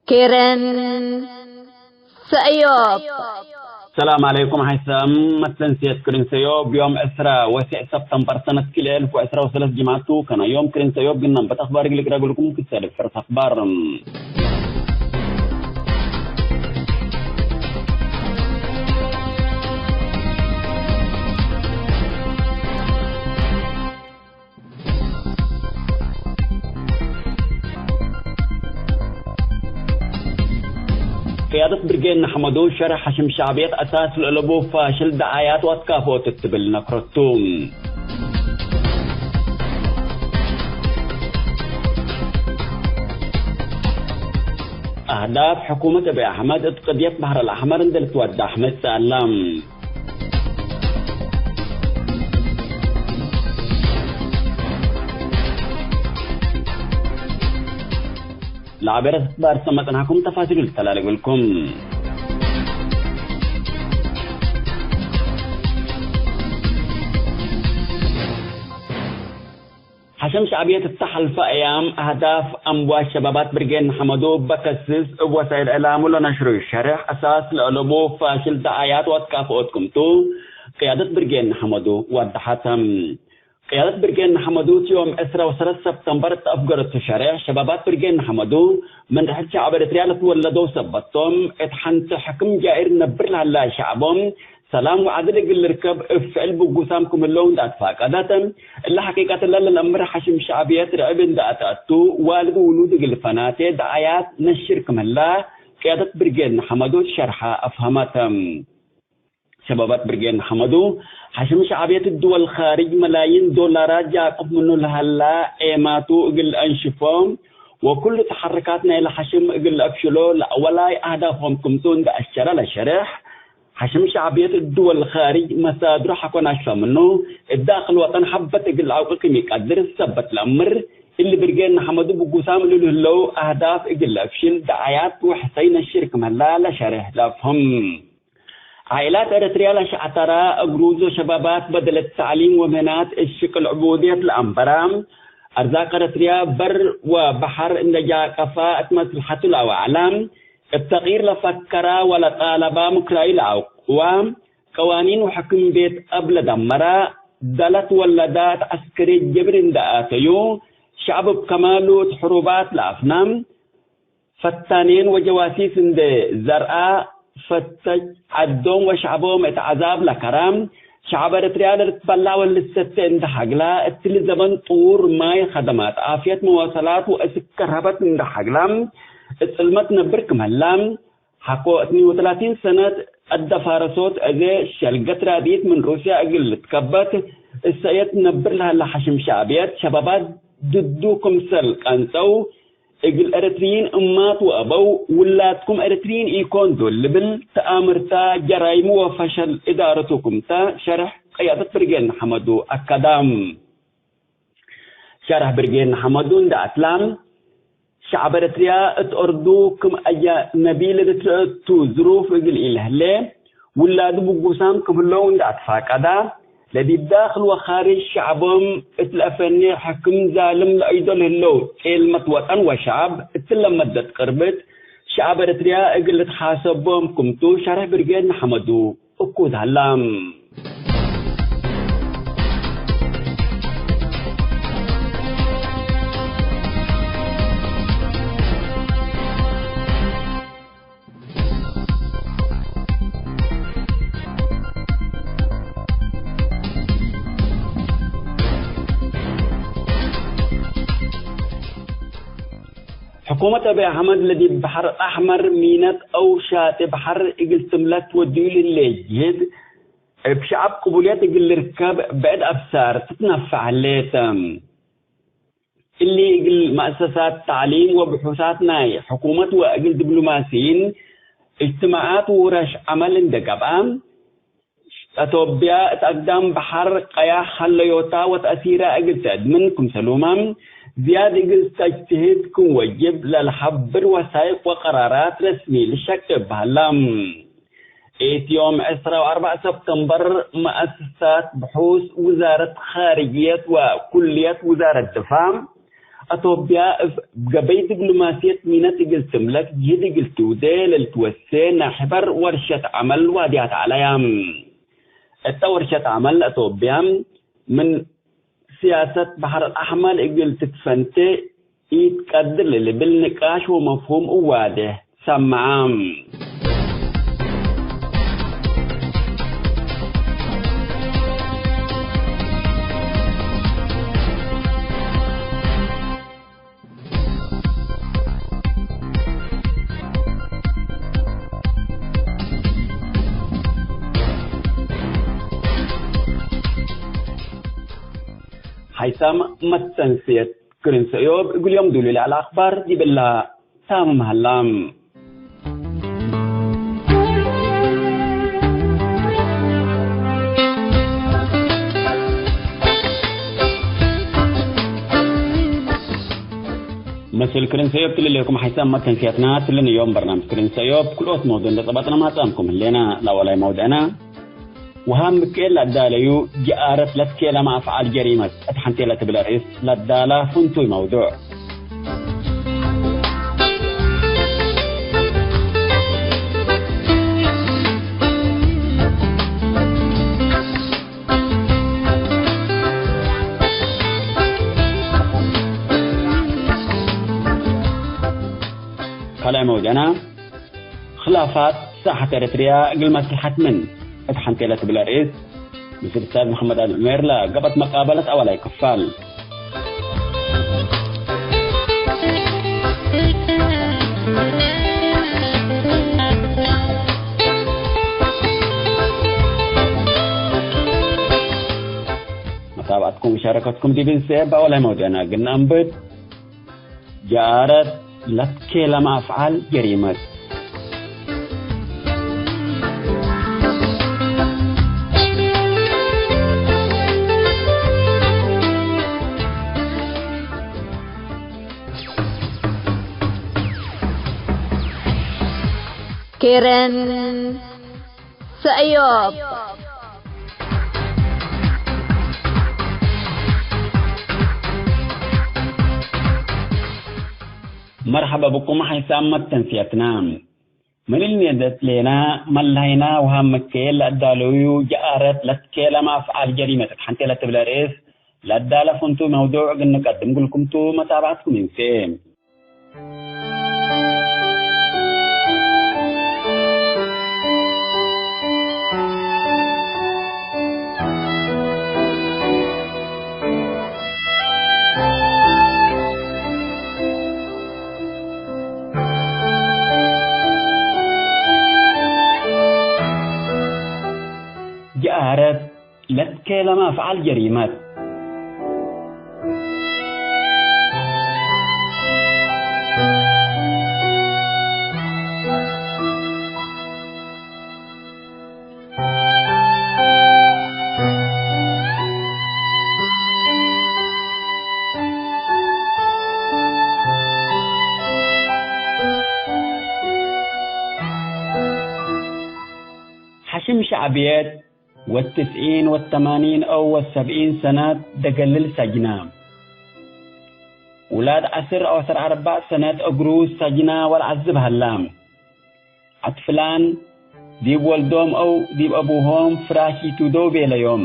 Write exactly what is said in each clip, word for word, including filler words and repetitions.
ክርን ሰእዮብ። ሰላም ዐለይኩም። ሐይሰም መትንሴት ክርን ሰእዮብ ዮም ዕስራ ወስዕ ሰብተምበር ሰነት ክልኤ እልፍ ወዕስራ ወሰለስ ጅምዐቱ ከነ ዮም ክርን ሰእዮብ ግናም በት አኽባር እግል እቅረብልኩም ክሰል ፈርስ አኽባር። ቅያደት ብርጌድ ንሐመዱ ሸርሕ ሐሽም ሸዕብየት አሳስ ለአለቡ ፋሽል ደዓያት ወአትካፎት እት ትብል ነክረቱ። አህዳፍ ሕኩመት አብይ አሕመድ እት ቅድየት በሕር አልአሕመር እንዴ ልትወዳሕ መጽአላ። ለአበረት አኽባር ሰመጽናኩም ተፋሲሉ ልተላለግልኩም። ሐሸም ሸዕብየት እተ ሐልፈ አያም አህዳፍ አምዋት ሸባባት ብርጌድ ንሐመዱ እበ ከስስ እብ ወሳይል እዕላሙ ለነሽሩ ሸርሕ አሳስ ለአለቡ ፋሽል ደዓያት ወአትካፍኦት ክምቱ ቅያደት ብርጌድ ንሐመዱ ወደሐተ። ቅያደት ብርጌድ ንሐመዱ እት ዮም ዕስራ ወሰለስ ሰብተምበር እት አፍገረቱ ሸርሕ ሸባባት ብርጌድ ንሐመዱ ምን ርሕት ሸዐብ ኤረትርያ ለትወለደው ሰበት ቶም፣ እት ሐንቲ ሕክም ጃኢር ነብር ለሀላ ሸዐቦም ሰላም ወዐድል እግል ልርከብ እብ ፍዕል ብጉሳም ክም ህለው እንዴ አትፋቀደት፣ እለ ሐቂቀት እለ ለለአምር ሐሽም ሸዕብየት ርዕብ እንዴ አተአቱ፣ ዋልድ ውሉድ እግል ፈናቴ ደዓያት ነሽር ክም ህላ ቅያደት ብርጌድ ንሐመዱ ሸርሐ አፍሀመተ። ሸባባት ብርጌድ ንሐመዱ፣ ሐሽም ሸዕብየት ድወል ካርጅ መላይን ዶላራት ጃቅብ ምኑ ለሀላ ዔማቱ እግል ለአንሽፎ ወኩሉ ተሐርካት ናይለ ሐሽም እግል ለአፍሽሎ ለአወላይ አህዳፎም ክምቱ እንዴ አሸረ ለሸርሕ፣ ሐሽም ሸዕብየት ድወል ካርጅ መሳድሩ ሐቆ ናሽፈ ምኑ፣ እት ዳክል ወጠን ሐበት እግል ለአውቂ ክም ኢቀድር ሰበት ለአምር፣ እሊ ብርጌድ ንሐመዱ ብጉሳም እሉ ለህለው አህዳፍ እግል ለአፍሽል ደዓያት ወሕሰይ ነሽር ክም ህላ ለሸርሕ ለአፍህም። ዓኢላት ኤረትርያ ለሸዕተራ፣ እግሩዝ ወሸባባት በደለት ተዕሊም ወምህናት እት ሽቅል ዕቡድየት ለአንበራ፣ አርዛቅ ኤረትርያ በር ወበሐር እንዴ ጃቀፋ እት መስልሐቱ ለአወዐላ፣ እብ ተቅይር ለፈከራ ወለጣለባ ምክራዩ ለአውቅዋ፣ ቀዋኒን ወሕክም ቤት አብ ለደመራ፣ ደለት ወለዳት ዐስከርየት ጀብር እንዴ አተዩ፣ ሸዕብ እብ ከማሉ እት ሕሩባት ለአፍና፣ ፈታኔን ወጀዋሲስ እንዴ ዘርአ፣ ፈተች ዐዶም ወሸዕቦም እት ዐዛብ ለከራ፣ ሸዕብ ኤረትርያ ለልትበላዕ ወልሰቴ እንዴ ሐግላ፣ እትሊ ዘበን ጥዉር ማይ፣ ከደማት ዓፍየት፣ መዋሰላት ወእስከር ሀበት እንዴ ሐግላ፣ እት ጽልመት ነብር ክም ህላ፣ ሐቆ እትኒ ወተላቲን ሰነት አደፋረሶት አዜ ሸልገት ራድኢት ምን ሩስያ እግል ልትከበት እሰየት ነብር ለሀለ ሐሽም ሸዕብየት ሸባባት ድዱ ክምሰል ቀንጸው፣ እግል ኤረትርዪን እማት ወአበው፣ ውላድኩም ኤረትርዪን ኢኮን ዶል ልብል ተአምርታ፣ ጀራይሙ ወፈሸል እዳረቱ ክምተ ሸርሕ ቅያደት ብርጌድ ንሐመዱ አከዳ። ሸርሕ ብርጌድ ንሐመዱ እንዴ አትላ፣ ሸዕብ ኤረትርያ እት አርዱ ክም አጀነቢ ለልትረአ እቱ ዝሩፍ እግል ኢለህሌ፣ ውላዱ ብጉሳም ክም ህለው እንዴ አትፋቀዳ፣ ለዲብ ዳክል ወካርጅ ሸዕቦም እት ለአፈኔ ሕክም ዛልም ለአይዶ ለህለው ጤልመት ወጠን ወሸዕብ፣ እትለ መደት ቅርብት ሸዕብ ኤረትርያ እግል ልትሓሰቦም ክምቱ ሸርሕ ብርጌድ ንሐመዱ እኩድ ሀላ። ሕኩመት አብይ አሕመድ ለዲብ በሐር አሕመር ሚነት አው ሻጢ በሐር እግል ትምለክ ወድዩ ለህሌ ጅህድ፣ እብ ሸዐብ ቅቡልየት እግል ልርከብ ብዕድ አብሳር ትትነፈዕ ህሌት። እሊ እግል መአሰሳት ተዕሊም ወብሑሳት ናይ ሕኩመት ወእግል ዲብሎማሲይን፣ እጅትማዓት ወውረሽ ዐመል እንዴ ገብአ፣ አቶብያ እት አግዳም በሐር ቀያሕ ሀለዮታ ወተአሲራ እግል ተአድምን ክምሰሉመ፣ ዝያድ እግል ተጅትህድ ክም ወጅብ ለልሐብር ወሳይቅ ወቀራራት ረስሚ ልሸቅብ በሀላ። እት ዮም ዕስራ ወአርበዕ ሰብተምበር፣ መአሰሳት ብሑስ ውዛረት ኻርጅየት ወኩልየት ውዛረት ድፋዕ፣ አቶብያ እብ ገበይ ዲብሎማስየት ሚነት እግል ትምለክ ጅህድ እግል ትውዴ ለልትወሴ ናይ ሕበር ወርሸት ዐመል ዋድያት ዐለያ። እተ ወርሸት ዐመል አቶብያ ምን ስያሰት በሐር አልአሕመር እግል ትትፈንቴ ኢትቀድር ለልብል ንቃሽ ወመፍሁም እዋዴሕ ሰመዐ። ሓይሳም መተንስየት ክርን ሰእዮብ እግል ዮም ዱሉይ ለዐለ አክባር ዲብላ ታምም ሀላ። ምስል ክርን ሰእዮብ ትልሌኩም ሓይሳም መተንስያትና ትልን ዮም በርናምጅ ክርን ሰእዮብ ክልኦት መውዱዕ እንዴ ጸበጥነ ማጻምኩም ህሌና። ለአወላይ መውድዕና ውሃም ምክኤል ለአዳለዩ ጀአረት ለትኬለመ አፍዓል ጀሪመት እት ሐንቴ ለትብል ርእስ ለአዳላ ፍንቱይ መውዱዕ። ካልኣይ መውደዕና፣ ክላፋት ሳሐት ኤረትርያ እግል መስለሐት ምን እት ሐንቴ ለትብል ርእስ፣ ምስል ኡስታዝ መሐመድ አሊ ዑሜር ለገብአት መቃበለት አወላይ ክፋል። መታብዐትኩም ወሻረከትኩም ዲብ እንሰኤ በአወላይ መውደዕና እግል ነአንብት። ጃአረት ለትኬለመ አፍዓል ጀሪመት። ኬረን ሰእዮብ። መርሐበ ብኩም ሐይሳም መተንስየትና። ምን እልኔ ደትሌና መላይና ወሃም መኬ ለአዳለዩ ጀአረት ለትኬለመ አፍዓል ጀሪመት እት ሐንቴ ለትብለ ርእስ ለአዳለ ፍንቱይ መውዱዕ እግል ንቀድም እግልኩም ቱ። መታብዐትኩም እንሴ። ጀአረት ለትኬለመ አፍዓል ጀሪመት። ሐሽም ሸዕብየት ወትስዒን ወተማኒን አው ወሰብዒን ሰነት ደገልል ሰጅና። ውላድ ዐስር አው ዐስር አርበዕ ሰነት እግሩ ሰጅና ወለዐዝብ ሀላ። አጥፍላን ዲብ ወልዶም አው ዲብ አቡሆም ፍራሽ ይትውደው ቤለዮም።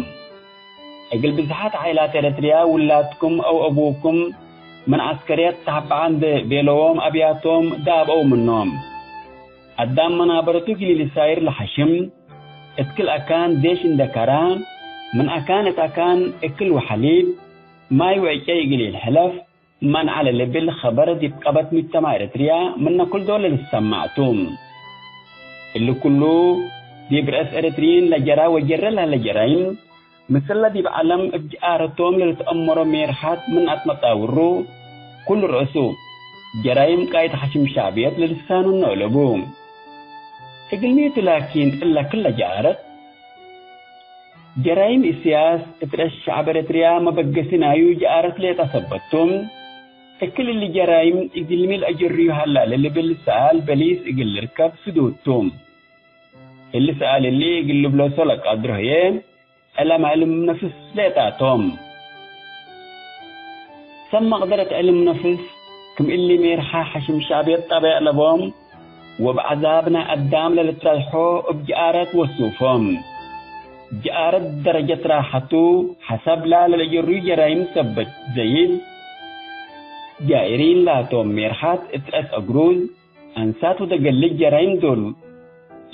እግል ብዝሓት ዓኢላት ኤረትርያ ውላድኩም አው አቡኩም ምን ዐስከርየት ተሐበዐ እንዴ ቤለዎም አብያቶም ዳብአው ምኖም። አዳም መናበረቱ እግል ኢልሳይር ለሐሽም፣ እት ክል አካን ዴሽ እንዴ ከራ፣ ምን አካን እት አካን እክል ወሐሊብ፣ ማይ ወዕጨይ እግል ኢልሕለፍ፣ መንዐ ለልብል ኸበር ዲብ ቀበት ሙጅተማዕ ኤረትርያ ምነ ክል ዶል ልሰማዕ ቱ። እሊ ኩሉ ዲብ ረአስ ኤረትርዪን ለጀራ ወጀረ ለህለ ጀራይም፣ ምስለ ዲብ ዐለም እብ ጀአረቶም ለልትአመሮ ሜርሐት ምን አትመጣውሩ፣ ኩሉ ረአሱ ጀራይም ቃይድ ሐሽም ሸዕብየት ለልሳኑ ነአለቡ። እግልሚ ቱ ላኪን እለ ክለ ጀአረት ጀራይም እስያስ እት ረአስ ሸዕብ ኤረትርያ መበገሲ ናዩ ጀአረት ሌጠ ሰበት ቱ። እክል እሊ ጀራይም እግልሚ ለአጀርዩ ሀላ ለልብል ሰኣል በሊስ እግል ልርከብ ስዱድ ቱ። እሊ ሰኣል እሊ እግል ልብለሶ ለቃድሮ ህዬ፣ ዕለማይልም ነፍስ ሌጣቶም። ሰብ መቅደረት ዕልም ነፍስ ክም እሊ ሜርሓ ሐሽም ሻብየት ጠበዕ ለቦም፣ ወእብ ዐዛብ ናይ አዳም ለልትራይሖ እብ ጀአረት ወሱፎም። ጀአረት ደረጀት ራሐቱ ሐሰብላ ለልእጀሩዩ ጀራይም ሰበት ዘይድ፣ ጃኢሪን ላቶም ሜርሓት እት ረአስ አግሩዝ፣ አንሳት ወደገልጅ ጀራይም ዶል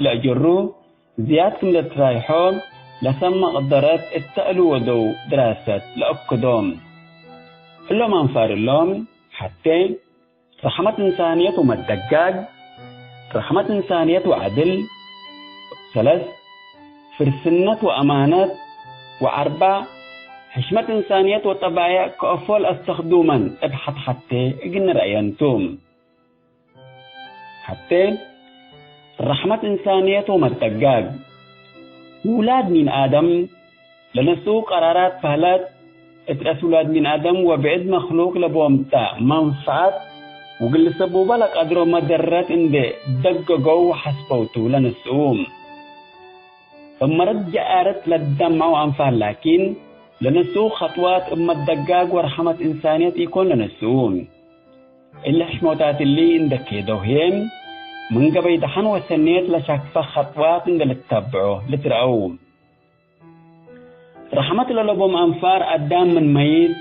ለእጀሩ ዝያድ ክም ለትራይሖ ለሰብ መቅደረት እተ እሉ ወደው ድራሰት ለአክዶም። እሎም አንፋር እሎም ሐቴ ረሕመት እንሳንየት ወመደጋግ፣ ረሕመት እንሳንየት ወዐድል፣ ሰለስ ፍርስነት ወአማነት፣ ወአርባዕ ሕሽመት እንሳንየት ወጠባይዕ ከአፎ ለአስተክዱመን እብ ሐት ሐቴ እግል ንርአየን ቱ። ሐቴ ረሕመት እንሳንየት ወመደጋግ፣ ውላድ ሚን አደም ለነስኡ ቀራራት በህለት፣ እት ረአስ ውላድ ሚን አደም ወብዕድ መክሉቅ ለቦምታ መንፈዐት፣ ወእግል ልሰቡበ ለቀድሮ መደረት እንዴ ደገገው ወሐስበው ቱ ለነስኡ። እብ መረት ጀአረት ለትደመዐው አንፋር ላኪን፣ ለነስኡ ከጥዋት እብ መደጋግ ወረሐመት እንሳንየት ኢኮን ለነስኡ። እሊ ሕሽሞታት እሊ እንዴ ኬደው ህዬ፣ ምን ገበይ ደሐን ወሰኔት ለሸክፈ ከጥዋት እንዴ ልትተብዖ ልትረአው። ረሕመት ለለቦም አንፋር አዳም ምን መይት፣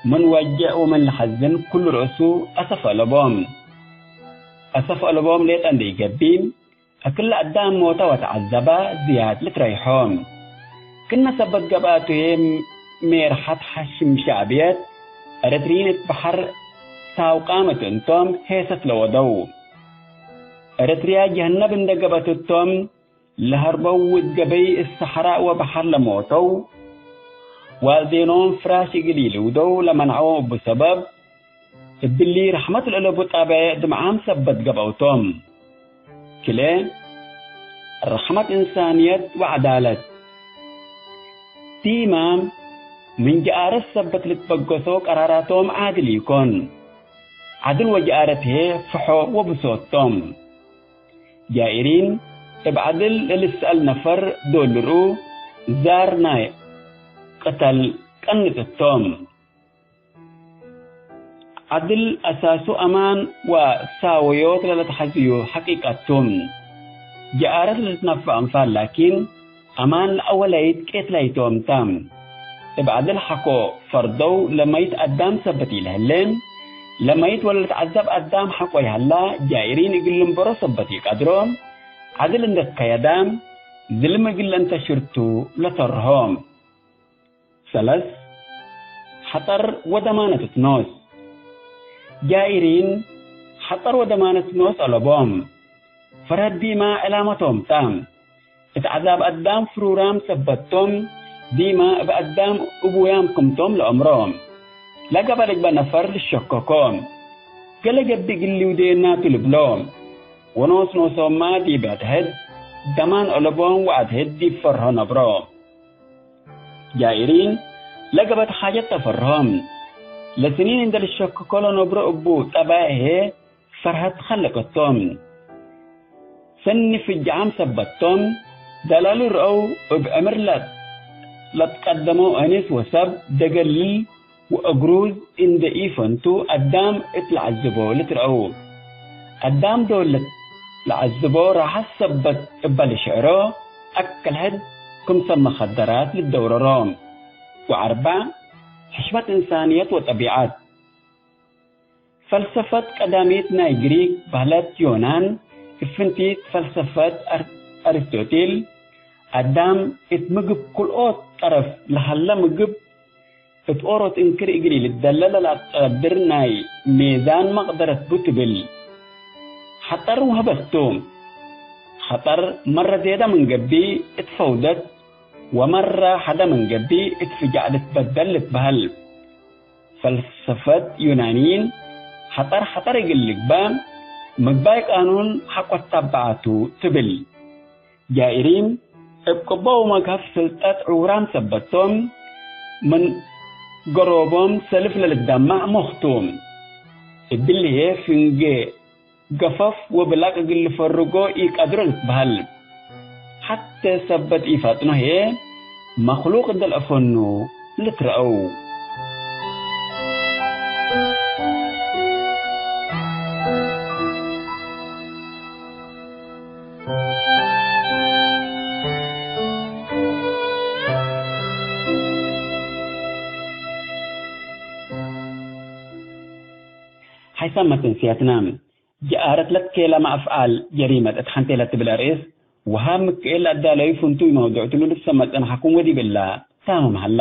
ምን ወጅዕ ወምን ለሐዝን ኩሉ ርእሱ አሰፍ አለቦም። አሰፍ አለቦም ሌጠ እንዴ ኢገብእ፣ እክለ አዳም ሞተ ወተዐዘበ ዝያድ ልትረይሖ። ክነ ሰበት ገብአቱ ህዬ ሜርሐት ሐሽም ሸዕብየት ኤረትርዪን እት በሐር ሳውቃም እት እንቶም ሄሰት ለወደው። ኤረትርያ ጀህነብ እንደ ገብአት እቶም ለሀርበው እት ገበይ እት ሰሐራእ ወበሐር ለሞተው ዋልዴኖም ፍራሽ እግል ኢልውደው ለመንዐው እቡ ሰበብ፣ እብሊ ረሕመት ለእለቡ ጣብዕ ድምዓም ሰበት ገብአው ቶም። ክልኤ፣ ረሕመት እንሳንየት ወዐዳለት። ዲማ ምን ጀአረት ሰበት ልትበገሶ ቀራራቶም ዓድል ኢኮን። ዓድል ወጀአረት ህዬ ፍሖ ወብሶት ቶም። ጃኢሪን እብ ዓድል ለልትሰአል ነፈር ዶል ልርኡ ዛር ናይ ቅተል ቀንጥ እቶም። ዐድል አሳሱ አማን ወሳወዮት ለለትሐዝዩ ሐቂቀት ቱ። ጀአረት ለልትነፈዕ አንፋር ላኪን፣ አማን ለአወላይት ቄትላይቶም ተ። እብ ዐድል ሐቆ ፈርደው ለመይት አዳም ሰበት ኢለህሌ፣ ለመይት ወለልትዐዘብ አዳም ሐቆ ይሀላ፣ ጃኢሪን እግል ልንበሮ ሰበት ኢቀድሮ፣ ዐድል እንዴ ትከየዳ፣ ዝልም እግል ለእንተሽር ቱ ለተርሆ። ሰለስ፣ ሐጠር ወደማነት እት ኖስ። ጃኢሪን ሐጠር ወደማነት ኖስ አለቦም። ፈርሀት ዲማ ዕላመቶም ተ። እት ዐዛብ አዳም ፍሩራም ሰበት ቶም፣ ዲማ እብ አዳም እቡያም ክምቶም ለአምሮ። ለገበ ልግበእ ነፈር ልሸከኮ። ገሌ ገብእ እግል ሊውዴና ቱ ልብሎ። ወኖስ ኖሶማ ዲብ አድሕድ ደማን አለቦም ወአድሕድ ዲብ ፈርሆ ነብሮ። ጃኢሪን ለገበት ሓጀት ተፈርሆም። ለስኒን እንዴ ልሸክኮ ለነብሮ እቡ ጠባይ ህዬ ፈርሀት ኸለቀቶም። ሰኒ ፍጃዓም ሰበቶም። ደላሉ ረአው እብ ዕምር ለ-፣ ለትቀደመው አኒስ ወሰብ ደገልል ወእግሩዝ እንዴ ኢፈንቱ አዳም እት ለዐዝቦ ልትረአው። አዳም ዶል ለዐዝቦ ራሐት ሰበት እበ ልሽዕሮ አክል ሕድ ክምሰል መኸደራት ልደውረሮ። ወአርበዕ፣ ሕሽመት እንሳንየት ወጠቢዐት። ፈልሰፈት ቀዳሚት ናይ ግሪክ በህለት ዮናን፣ እብ ፍንቲት ፈልሰፈት አር-፣ አሪስቶቲል፣ አዳም እት ምግብ ክልኦት ጠረፍ ለሀለ ምግብ እት ኦሮት እንክር እግል ኢልትደለ ለለአቀድር ናይ ሜዛን መቅደረት ቡ ትብል። ሐጠር ወህበት ቱ። ሐጠር መረ ዜደ ምን ገብእ እት ፈውደት ወመረ ሐደ ምን ገብእ እት ፍጃዕ ልትበደል ልትበህል። ፈልሰፈት ዩናኒን ሐጠር ሐጠር እግል ልግበእ ምግባይ ቃኑን ሐቆ ተባዐቱ ትብል። ጃኢሪን እብ ቅቦ ወመግሀፍ ስልጠት ዕውራም ሰበት ቶም፣ ምን ገሮቦም ሰልፍ ለልትደመዕ ሞኽቱ። እብሊ ህዬ ፍንጌ ገፈፍ ወብላቅ እግል ልፈርጎ ኢቀድሮ ልትበህል። ሐቴ ሰበት ኢፋጥኖ ህዬ መክሉቅ እንዴ ለአፈኑ ልትረአው። ሐይሳም መተንስያትና፣ ጀአረት ለትኬለመ አፍዓል ጀሪመት እት ሐንቴ ለትብል አርእስ፣ ወሃብ ምክኤል ለአዳለዩ ፍንቱይ መውዱዕ እትሉ ልትሰመዕ ጸንሐኩም ወዲብላ ታምም ሀላ።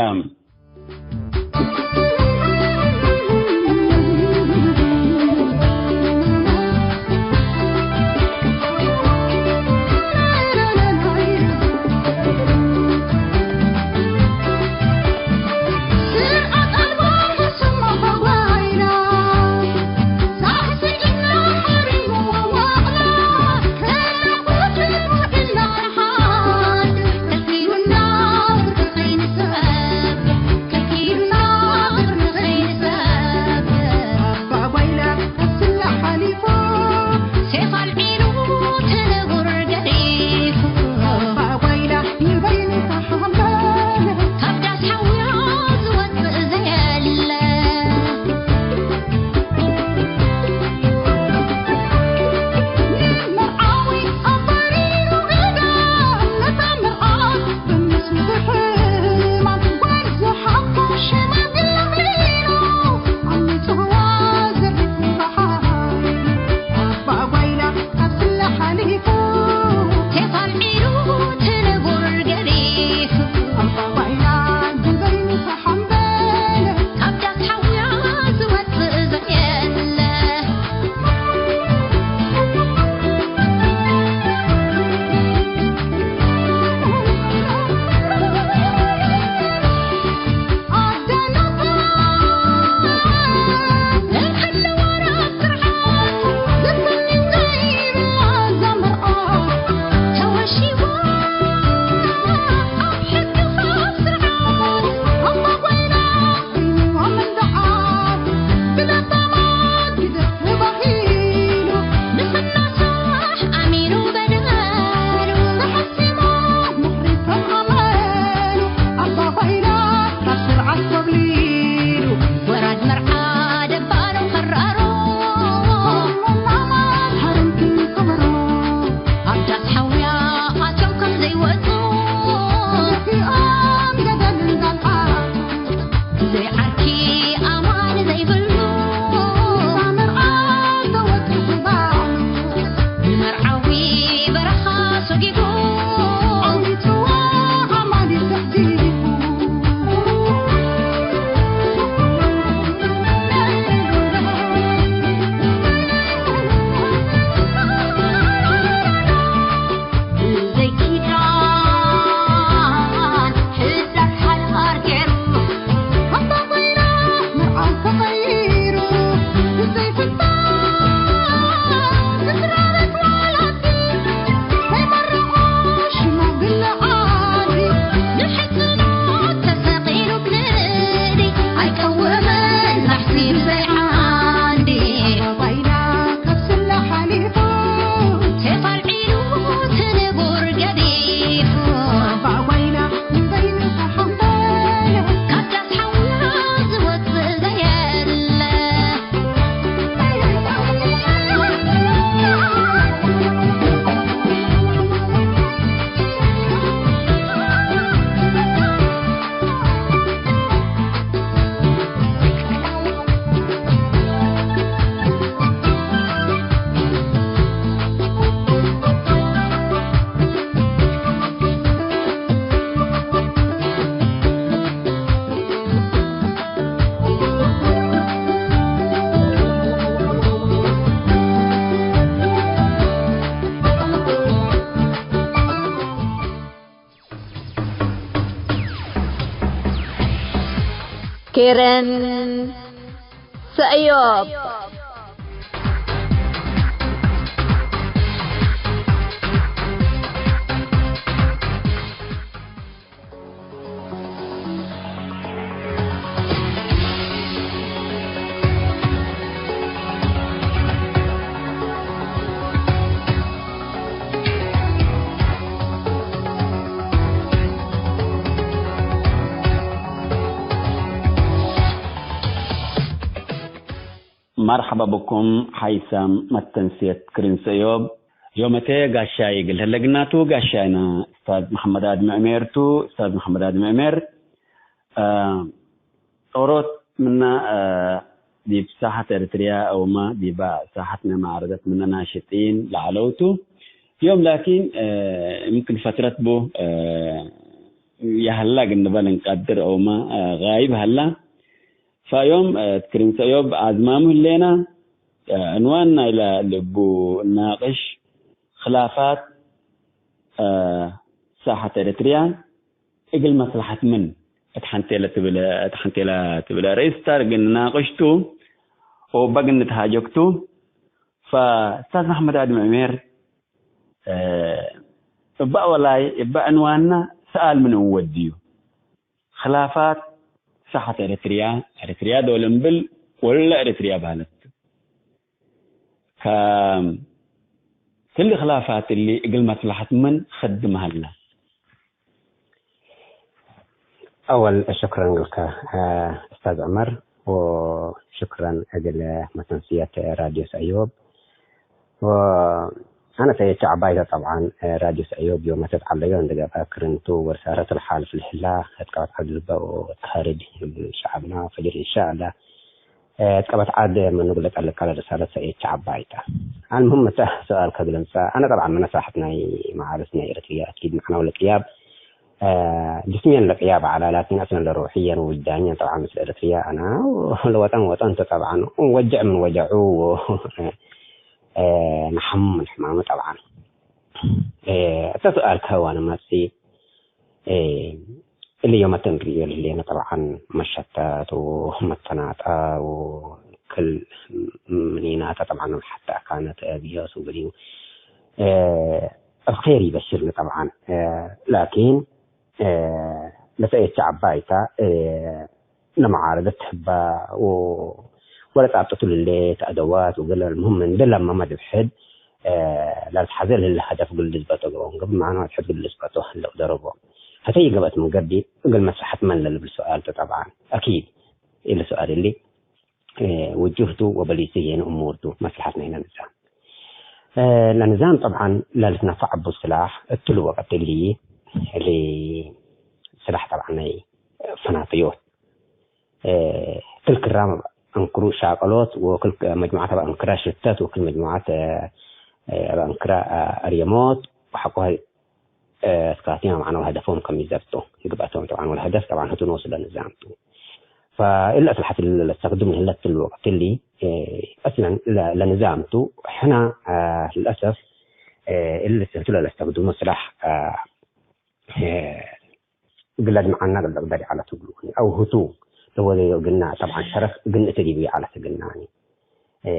ኬረን ሰእዮብ። መርሐባ ብኩም ሐይሳም መተንስየት ክርን ሰእዮብ። ዮመቴ ጋሻይ እግል ህለ ግናቱ፣ ጋሻይና እስታዝ መሐመድ አድመ ዕሜር ቱ። እስታዝ መሐመድ አድመ ዕሜር፣ አ፣ ጦሮት ምና፣ አ፣ ዲብ ሳሐት ኤረትርያ አውመ ዲበ ሳሐት ናይ መዓረደት ምነ ናሽጢን ለዐለው ቱ። ዮም ላኪን፣ አ፣ እምክን ፈትረት ቡ፣ አ፣ የሀላ እግል ንበል እንቀድር አውመ፣ አ፣ ጋይብ ሀላ። ፈዮም፣ አ፣ ትክርን ሰእዮብ አዝማሙ ህሌና፣ አ፣ ዕንዋን ናይለ ልቡ ናቅሽ ክላፋት፣ አ፣ ሳሐት ኤረትርያ እግል መስለሐት ምን እት ሐንቴለ ትብል፣ እት ሐንቴለ ትብል ርእስ ታርግ እንናቅሽ ቱ ወበግ እንትሃጀክ ቱ። ፈእስታዝ መሐመድ አድም ዕሜር፣ አ፣ እበ ወላይ እበ ዕንዋንና ሰኣል ምን እንወድዩ? ክላፋት ሳሐት ኤረትርያ፣ ኤረትርያ ዶል እምብል ወለ ኤረትርያ በህለት። ከም ክል ክላፋት እሊ እግል መስለሐት ምን ክድም ሀላ? አወል ሽክረን እግልከ፣ አ፣ እስታዝ ዑመር፣ ወሽክረን እግል መተንስየት ራድዮ ሰእዮብ። ወአነ ሰእየት ዐባይተ ጠብዓን፣ ራድዮ ሰእዮብ ዮመተ ተዐለዮ እንዴ ገብአ ክርን ቱ ወርሳለት ለሓልፍ ለህላ እት ቀበት ዐድ ልግበእ ወተሀርድ እብ ሸዐብና ፈጅር እንሻአላህ እት ቀበት ዐድ ምኑ እግል ለጠልቀ ለርሳለት ሰእየት ዐባይተ። አልሙህም እተ ሰአልከ እግል እምጸእ፣ አነ ጠብዓን ምነ ሳሐት ናይ መዓርስ ናይ ኤረትርያ አኪድ መዕናው ለቅያብ አ፣ ጅስምየን ለቅያብ ዐላ፣ ላኪን አስለን ለሩሕየን ወውጅዳንየን ጠብዓን ምስል ኤረትርያ አነ ለወጠን ወጠን ቱ ጠብዓን ወጀዕ ምን ወጀዑ፣ አ፣ ነሐሙ ምን ሕማሙ ጠብዓን። አ፣ እተ ሰአልከ ዋነ መጽእ፣ አ፣ እሊ ዮመተ እንርእዮ ለህሌነ ጠብዓን መሸተት ወመተናጠር ወክል ምኒናተ ጠብዓን ሐተ አካነት አብዮስ ወግዲው፣ አ፣ አልኼር ይበሽርኒ ጠብዓን። አ፣ ላኪን እ፣ ለሰእየት ዐባይታ፣ እ፣ ለመዓረደት ህባ ወ-፣ ወለጻብጠቱ ልሌት አደዋት ወገለ። አልሙህም እንዴ ለመመ ዲብ ሕድ፣ እ፣ ለልትሐዜ ለህለ ሀደፍ እግል ልዝበጦ ገብኦም፣ ገብእ መዕነው ሕድ እግል ልዝበጦ ህለው ደረቦ። ሀተ ይገብአት ምን ገብእ እግል መስለሐት መን ለልብል ሰአል ቱ ጠብዓን። አኪድ እሊ ሰአል እሊ እ፣ ውጁህ ቱ ወበሊሱ ህዬ እሙር ቱ መስለሐት ናይነ ንዛም። እ፣ ለንዛም ጠብዓን ለልትነፈዕ እቡ ስላሕ እትሉ ወቅት እሊ፣ እሊ ስላሕ ጠብዓን ናይ ፈናጥዮት፣ እ፣ ክል ክራም አንክሩ ሻቀሎት ወክል መጅሙዓት አብ አንክራ ሽተት ወክል መጅሙዓት፣ እ፣ አብ አንክራ፣ እ፣ አርየሞት ወሐቆ እ፣ እስካቲመ መዕነው ሀደፎም ከም ይዘብጦ፣ ይግበአቶም ጠብዓን ወለሀደፍ ጠብዓን ህቱ ኖሱ ለንዛም ቱ። ፈእለ አስለሐት ለለስተክድም ለህለት እሊ ወቅት እሊ፣ እ፣ አስለን ለ-፣ ለንዛም ቱ። ሕና፣ እ፣ ልልአሰፍ፣ እ፣ እሊ ህቱ ለለስተክድሙ ስላሕ፣ እ፣ እ፣ እግል ለድምዐና እግል ልቅደር ይዐለት እግሉ። አው ህቱ ለወደዮ እግልና፣ ጠብዓን ሸረፍ እግል እት ዲቡ ይዐለት እግልናኒ። እ፣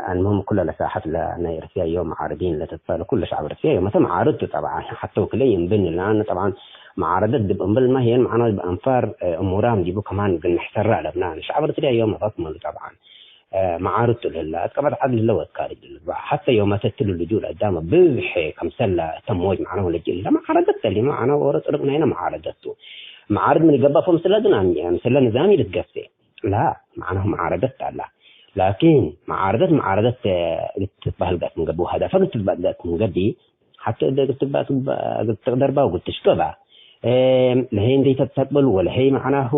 አልሙህም፣ ኩለ ለሳሐት ለናይ ርስያ ዮም መዓርዲን ለትትበ ለኩለ ሸዕብ ርስያ ዮመተ መዓርድ ቱ ጠብዓን። ሐተ ወክልኤ ይእንብኒ፣ ለአነ ጠብዓን መዓረደት ዲብ እምብልመ ህዬን መዕናው ዲብ አንፋር፣ እ፣ እሙራም ዲቡ ከማን እግል ንሕሰራ አለብና። ሸዕብ ርስያ ዮም አፋክመሉ ጠብዓን። እ፣ መዓርድ ቱ ለህላ፣ አትቀበት ዐድ ለህለ ወትካሪ ዲብ ልግበእ። ሐተ ዮመተ እትሉ ልጁእ ለአዳመ ብዝሕ ክምሰለ እተ ሞጅ መዕናው ለጅእ ለመዓረደት ተሊመ መዕናው ኦሮ ጽድቅ ናይነ መዓረደት ቱ። መዓርድ ምን ይገበእ ፎም ምስለ ግን አም-፣ ምስለ ንዛም ኢልትገሴ። ላ፣ መዕናሁ መዓረደት ተ ላ። ላኪን መዓረደት፣ መዓረደት እግል ትትበህል ገአት ምን ገብእ፣ ወሀደፈ እግል ትትበህል ገአት ምን ገብእ፣ ሐቴ እደ እግል ትበ-፣ እግል ትቅደር በ ወእግል ትሽቀ በ። እም፣ ለሀይ እንዴ ተተቅብል ወለሀይ መዕናሁ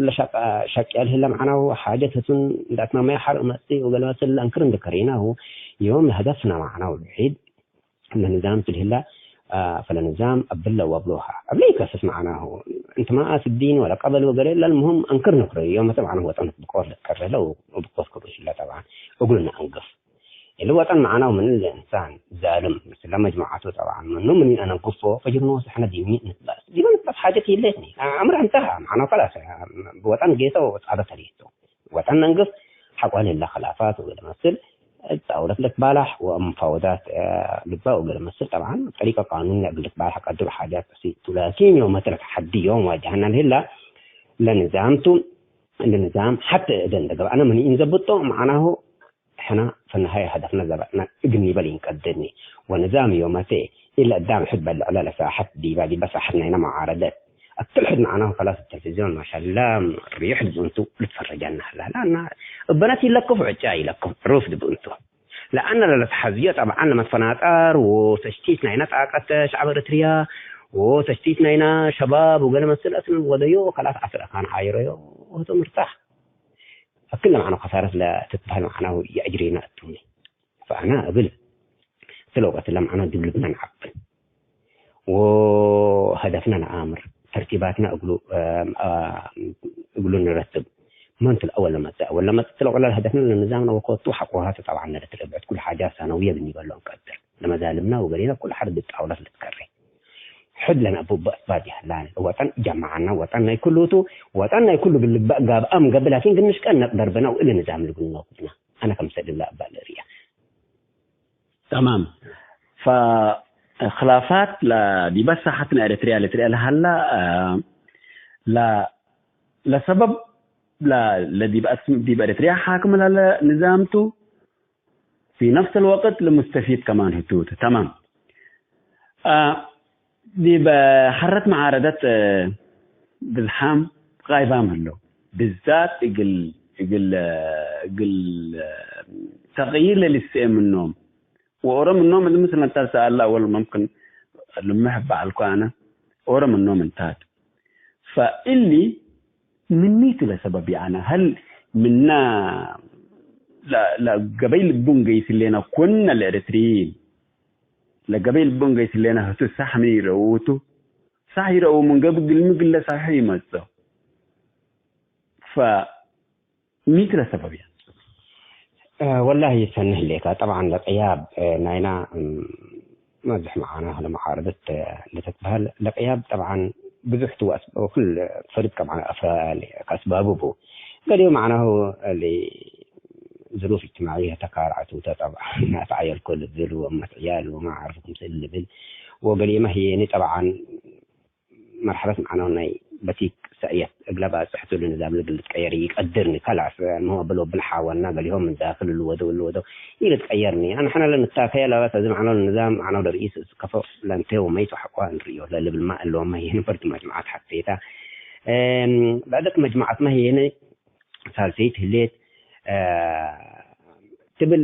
ለሸቀ-፣ ሸቅየ ለህለ መዕናሁ ሓጀት ህቱን እንዴ አትማመየ ሐር መጽእ ወገለ መስል ለአንክር እንዴ ከሬናሁ፣ ዮም ለሀደፍነ መዕናሁ ብዒድ። ለንዛም ቱ ለህላ፣ አ፣ ፈለንዛም አብለ ወአብሎሃ። አብለ ኢከስስ መዕናሁ። እንተ መአስ ዲን ወለ ቀበሌ ወገሌ ለልሙህም አንክር ንክሮ ዮመተ መዕናሁ ወጠን ብቆት ለትከረ ለ ወብቆት ክሩሽ እለ ጠብዓን እግሉ ነአንግፍ። እሊ ወጠን መዕናሁ ምን እለ እንሳን ዛልም ምስለ መጅሙዓቱ ጠብዓን ምኑ ምን ኢነአንግፎ ፈጅር ኖሱ ሕነ ዲብ ሚ ንትበአስ። ዲበ ንትበአስ ሓጀት የሌትኒ። አ፣ አምር እንተሃ መዕናሁ ከላስ፣ አ፣ ወጠን ጌሰ ወጻረ ተሌቱ። ወጠን ነንግፍ ሐቆ ለህለ ክላፋት ወገለ መስል ጣውለት ለትባላሕ ወመፋወዳት፣ እ፣ ልባ ወገለ መስል ጠብዓን ጠሪቀ ቃኑን እግል ልትባላሕ ቀድር ሓጃት በሲት ቱ። ላኪን ዮመተ ለተሐዲ ዮም ዋጀሀና ለህላ ለንዛም ቱ። ለንዛም ሐተ እደ እንደ ገብአነ ምን ኢንዘብጦ መዕናሁ ሕነ ፈነሃየ ሀደፍነ ዘበጥነ እግል ኒበል ኢንቀድርኒ። ወንዛም ዮመቴ እለ አዳም ሕድ በልዕለ ለሳሐት ዲባ ዲበ ሳሐት ናይነ መዓረደት። አክል ሕድ መዕናሁ ከላስ ተልፍዝዮን ማሻላ ሪሕ ዲብ እንቱ ልትፈረጃና ህላ። ለአና እበነት ኢለክፍ ዕጫ ኢለክፍ ዕሩፍ ዲብ እንቱ። ለአነ ለለትሐዝዮ ጠብዓን ለመትፈናጠር ወተሽቲት ናይና ጣቀት ሸዐብ ኤረትርያ ወተሽቲት ናይና ሸባብ ወገሌ መስል አስለን ወደዮ ከላስ ዐስር አካን ዓይረዮ ወህቶም እርታሕ። አክል ለመዕነው ከሳረት ለትትበህል መዕናሁ የአጅሬና እቱኒ። ፈአነ እብል እትለ ወቀት ለመዕነው ዲብ ልብነ ነዐቅል። ወሀደፍነ ነአምር፣ ተርቲባትነ እግሉ፣ አ፣ እግሉ ንረትብ። መንቱ ለአወል ለመጽእ፣ አወል ለመጽእ ለቆለ ለሀደፍነ ለንዛምነ ወኮቱ ሐቆሃቱ ጠብዓን ነደት ለብዕድ ኩሉ ሓጃት ሰነውየ ብኒበሎ እንቀድር። ለመዛልምና ወገሌና ኩሉ ሐርብ ጣውለት ልትከሬ። ሕድ ለነአቡ በአስባብ ይሀላነ። ወጠን ጀመዐና፣ ወጠን ናይ ኩሉቱ፣ ወጠን ናይ ኩሉ ግልባእ ጋብአም ገብእ፣ ላኪን ግንሽቀን ነቅደር ብነ ወእሊ ንዛም ልግኖ ኩድና። አነ ከምሰል እብለ አባል እርያ። ተማም። ፈክላፋት ለ-፣ ዲበ ሳሐት ናይ ኤረትርያ፣ ኤረትርያ ለሀላ፣ አ፣ ለ-፣ ለሰበብ ለ-፣ ለዲብ አስ-፣ ዲብ ኤረትርያ ሓክም ለሀለ ንዛም ቱ፣ ፊ ነፍስ አልወቅት ለሙስተፊድ ከማን ህቱ ቱ። ተማም። አ፣ ዲብ ሐረት መዓረደት፣ እ፣ ብዝሓም ቃይባም ህለው። ብዛት እግል፣ እግል፣ እግል ተቅይር ለልስኤ ምኖም። ወኦሮ ምኖም እሊ ምስል እንተ ሰአል አወል መምክን ልምሕ በዐልኩ አነ። ኦሮ ምኖም እንታት። ፈእሊ ምኒቱ ለሰበብ ያነ፣ ሀል ምና ለ-፣ ለገበይ ልቡ እንገይስ ህሌነ ኮነ ለኤረትርዪን። ለገበይ ልቡ እንገይስ ህሌነ ህቱ ሳሕ ምን ይረኡቱ? ሳሕ ይረኡ ምን ገብእ ግልሚ ግለ ሳሕ ይመጽኦ። ፈ-፣ ሚት ለሰበብ ያ? እ፣ ወላሂ ሰኒ ህሌከ። ጠብዓን ለቅያብ፣ እ፣ ናይና፣ እም፣ መብዝሕ መዓናሁ ለመዓረደት፣ እ፣ ለትትበህል ለቅያብ ጠብዓን ብዙሕ ቱ አስ-፣ ወክል ፈሪቅ ጠብዓን አፍ-፣ ከአስባቡ ቡ። ገሌው መዓናሁ እሊ ዝሩፍ እጅትማዕየ ተካርዐቱ ተ ጠብዓን አትዓየልኮ ልብል ወእመት ዕያል ወማ ዓርፍ ክምሰል ልብል ወገሌመ ህዬኒ ጠብዓን መርሐለት መዕነው ናይ በቲክ ሰእየት እግለ ባጽሕቱ ለንዛም እግል ልትቀየር ኢቀድርኒ። ከላስ፣ ምህመ ብሎ ብልሓወና፣ ገሌሆም ምን ዳክል እሉ ወደው፣ እሉ ወደው ኢልትቀየርኒ። አነ ሕነ ለንታከየ ለበስ፣ እዚ መዕነው ለንዛም መዕነው ለርኢስ እት ከፎ ለእንቴ ወመይት ወሐቆ እንርእዮ ለልብልማ እሎምመ ህዬኒ በርድ መጅመዓት ሐቴታ። እም፣ ብዕደት መጅመዓትመ ህዬኒ ሳልሰይት ህሌት፣ እ፣ ትብል፣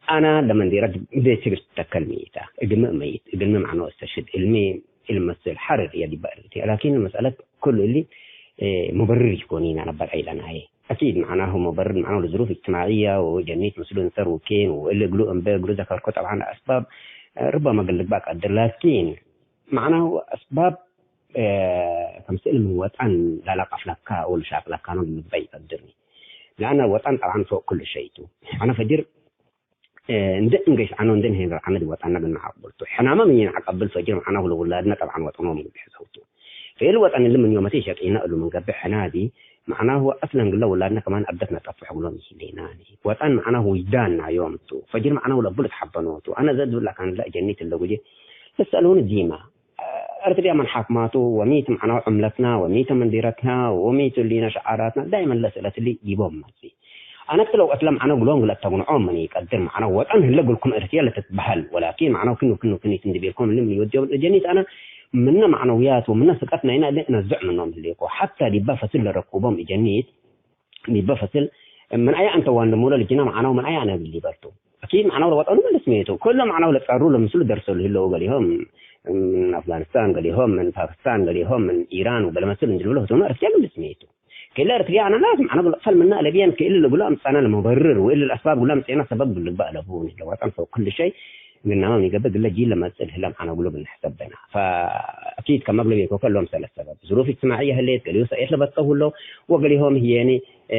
አና ለመንዴረት ቤት ትብል ትተከል መይታ፣ እግልሚ መይት፣ እግልሚ መዕኖ እስተሽድ፣ እልሚ ኢልመስል ሐርር እየ ዲበ እርቴ። ላኪን መስአለት ኩሉ እሊ፣ እ፣ ሙበርር ኢኮን ኢና ነበር አይለናዬ። አኪድ መዕናሁ ሙበርር መዕናሁ ለዝሩፍ እጅትማዕየ ወጀኒት ምስሉ እንሰር ውኬን ወእሊ እግሉ እንበ እግሉ ዘከርኮ ጠብዓን አስባብ፣ እ፣ ርበማ እግል ልግባእ ቀድር። ላኪን መዕናሁ አስባብ፣ እ፣ ከምስል ምን ወጠን ለለቀፍለካ ወልሻቅለካ ነው ልግበእ ይቀድርኒ። ለአነ ወጠን ጠብዓን ፎቅ ኩሉ ሸይ ቱ። አነ ፈጅር፣ እ፣ እንደ እንገሽ አነ እንደ ንሄን ረአነ ዲ ወጠንና ግና አቅብል ቱ። ሕናመ ምን ይንዓቀብል ፈጅር መዕናሁ ለውላድነ ጠብዓን ወጠኖም ልብሕዘው ቱ። ፈኤል ወጠን እሊ ምን ዮመቴ ሸቂነ እሉ ምን ገብእ ሕና ዲ መዕናሁ አስለን ግለ ውላድነ ከማን አብደት ነጠፍሕ እግሎም ይህሌናኒ። ወጠን መዕናሁ ውጅዳን ናዮም ቱ። ፈጅር መዕናሁ ለእቡ ልትሐበኖ ቱ። አነ ዘድ ብላ ካን ለእጀኒት እለ ጉጄ ልትሰአሉኒ ዲማ። እርትድያ መን ሓክማቱ ወሚት መዕነው ዕምለትና ወሚት መንዲረትና ወሚት እሊነ ሸዓራትና ዳይመን ለስእለት እሊ ዲቦም መጽእ። አነ እትለ ወቅት ለመዕነው ግሎም ለአተግንዖም ምን ኢቀድር መዕነው ወጠን ህለ ግልኩም እርትየ ለትትበሀል ወላኪን መዕነው ክን ወክን ወክኒት እንዲ ቤልኮም እሊ ምን ይወድዮም እጀኒት አነ ምነ መዕነውያት ወምነ ስቀት ናይና እሊ እነዝዕ ምኖም ህሌኮ። ሐታ ዲባ ፈስል ለረኩቦም እጀኒት ዲበ ፈስል ምን አየ አንተ ዋንድሙለ ልጅነ መዕናው ምን አየ አነ እግል ሊበርቱ። አኪድ መዕናው ለወጠኑ ምን ልስሜቱ። ክሉ መዕናው ለጸሩ ለምስሉ ደርሰው ለህለው ገሊሆም ምን አፍጋኒስታን፣ ገሊሆም ምን ፓኪስታን፣ ገሊሆም ምን ኢራን ወገለ መስል እንዲ ልብሎ ህቱመ እርትየ ምን ልስሜቱ። ክለ እርትየ አነ ናስ መዕናው ለቅፈል ምነ አለብየን ክእሊ ለግሉ አምጻና ለመበርር ወእሊ ለአስባብ ግሉ አምጼና ሰበብ ግሉ ልግበእ አለቡ። ለወጠን ፈውቅ ክሉ ሸይ ግናመ ምን ይገብእ ግለ ጂል ለመጽእ ለህለ መዕናው ግሉ ብንሕሰብ በና። ፈአኪድ ከመ እግሉ ቤኮ ከሎም ሰለስ ሰበብ። ዝሩፍ እጅትማዕየ ህሌት፣ ገሊሁ ሰእየት ለበትከው ህለው፣ ወገሊሆም ህዬኒ፣ እ፣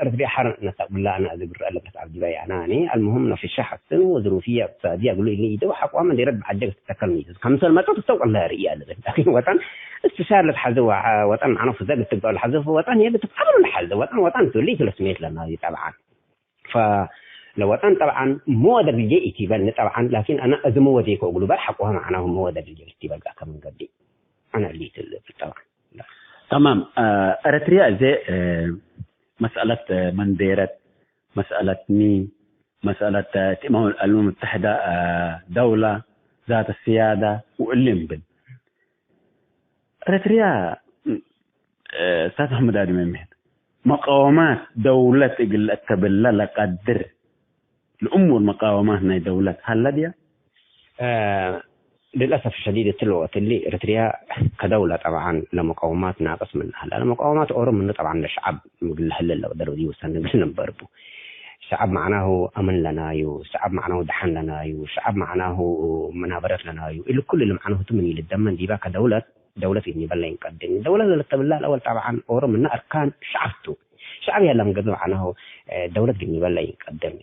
እርትብየ ሐር ነሰቅ ብላ አነ እግል ረአ ለብለት አብዲባይ አናኒ። አልሙሁም ነፍሸ ሐስን ወዝሩፍየ እቅትሳድየ እግሉ ኢኒ ኢደው ሐቆመ እንዴ ረድ በዐጀግ ትተከል ሚቱ። ከምሰል መጸት እስተውቀል ለርእየ አለበት። ላኪን ወጠን እስትሻር ለትሐዘ ወጠን መዕነው ፍዘግ እትግጠው ለሐዘ ወጠን ህዬ ብትፍዐሉ ለሐዘ ወጠን ወጠን ቱ ሊቱ ለስሜት ለናዚ ጠብዓን። ፈለወጠን ጠብዓን ሚ ወደግልጄ ኢቲበልኒ ጠብዓን፣ ላኪን አነ እዝ ሚ ወዴኮ እግሉ በል ሐቆሀ መዕናሁ ሚ ወደግልጄ ኢቲበልከ ምን ገብእ አነ እሊቱ ልብል ጠብዓን። ተማም፣ አ፣ ኤረትርያ እዜ፣ እ፣ መስአለት፣ እ፣ መንዴረት፣ መስአለት ሚ፣ መስአለት፣ እ፣ እምም አልኡመም ሙተሐደ፣ እ፣ ደውላ ዛተ ስያዳ ወእሊ እምብል። ኤረትርያ፣ እ፣ ኡስታዝ መሐመድ አድም፣ መቀወማት ደውለት እግል ለአተብለ ለቀድር ለእሙር መቃወማት ናይ ደውለት ሀለ ድያ? እ፣ ልልአሰፍ ሸዲድ እትለ ወቅት እሊ ኤረትርያ ከደውለ ጠብዓን ለመቃወማት ናቅስ ምነ ሀለ። ለመቃወማት ኦሮ ምኑ ጠብዓን ለሸዐብ ምግል ለሀለ ለቅደር ወዲቡ ሰኒ እግል ነንበር ቡ። ሸዐብ መዕናሁ አምን ለናዩ፣ ሸዐብ መዕናሁ ደሐን ለናዩ፣ ሸዐብ መዕናሁ መናበረት ለናዩ። እሊ ኩሉ እሊ መዕናሁ ቱ ምን ኢልደመን ዲባ ከደውለት፣ ደውለት ግኒበል ለኢንቀድም። ደውለት ለልተብላ ለአወል ጠብዓን ኦሮ ምነ አርካን ሸዐብ ቱ። ሸዐብ ያለ ምግብ መዕናሁ፣ እ፣ ደውለት ግኒበል ለኢንቀድም።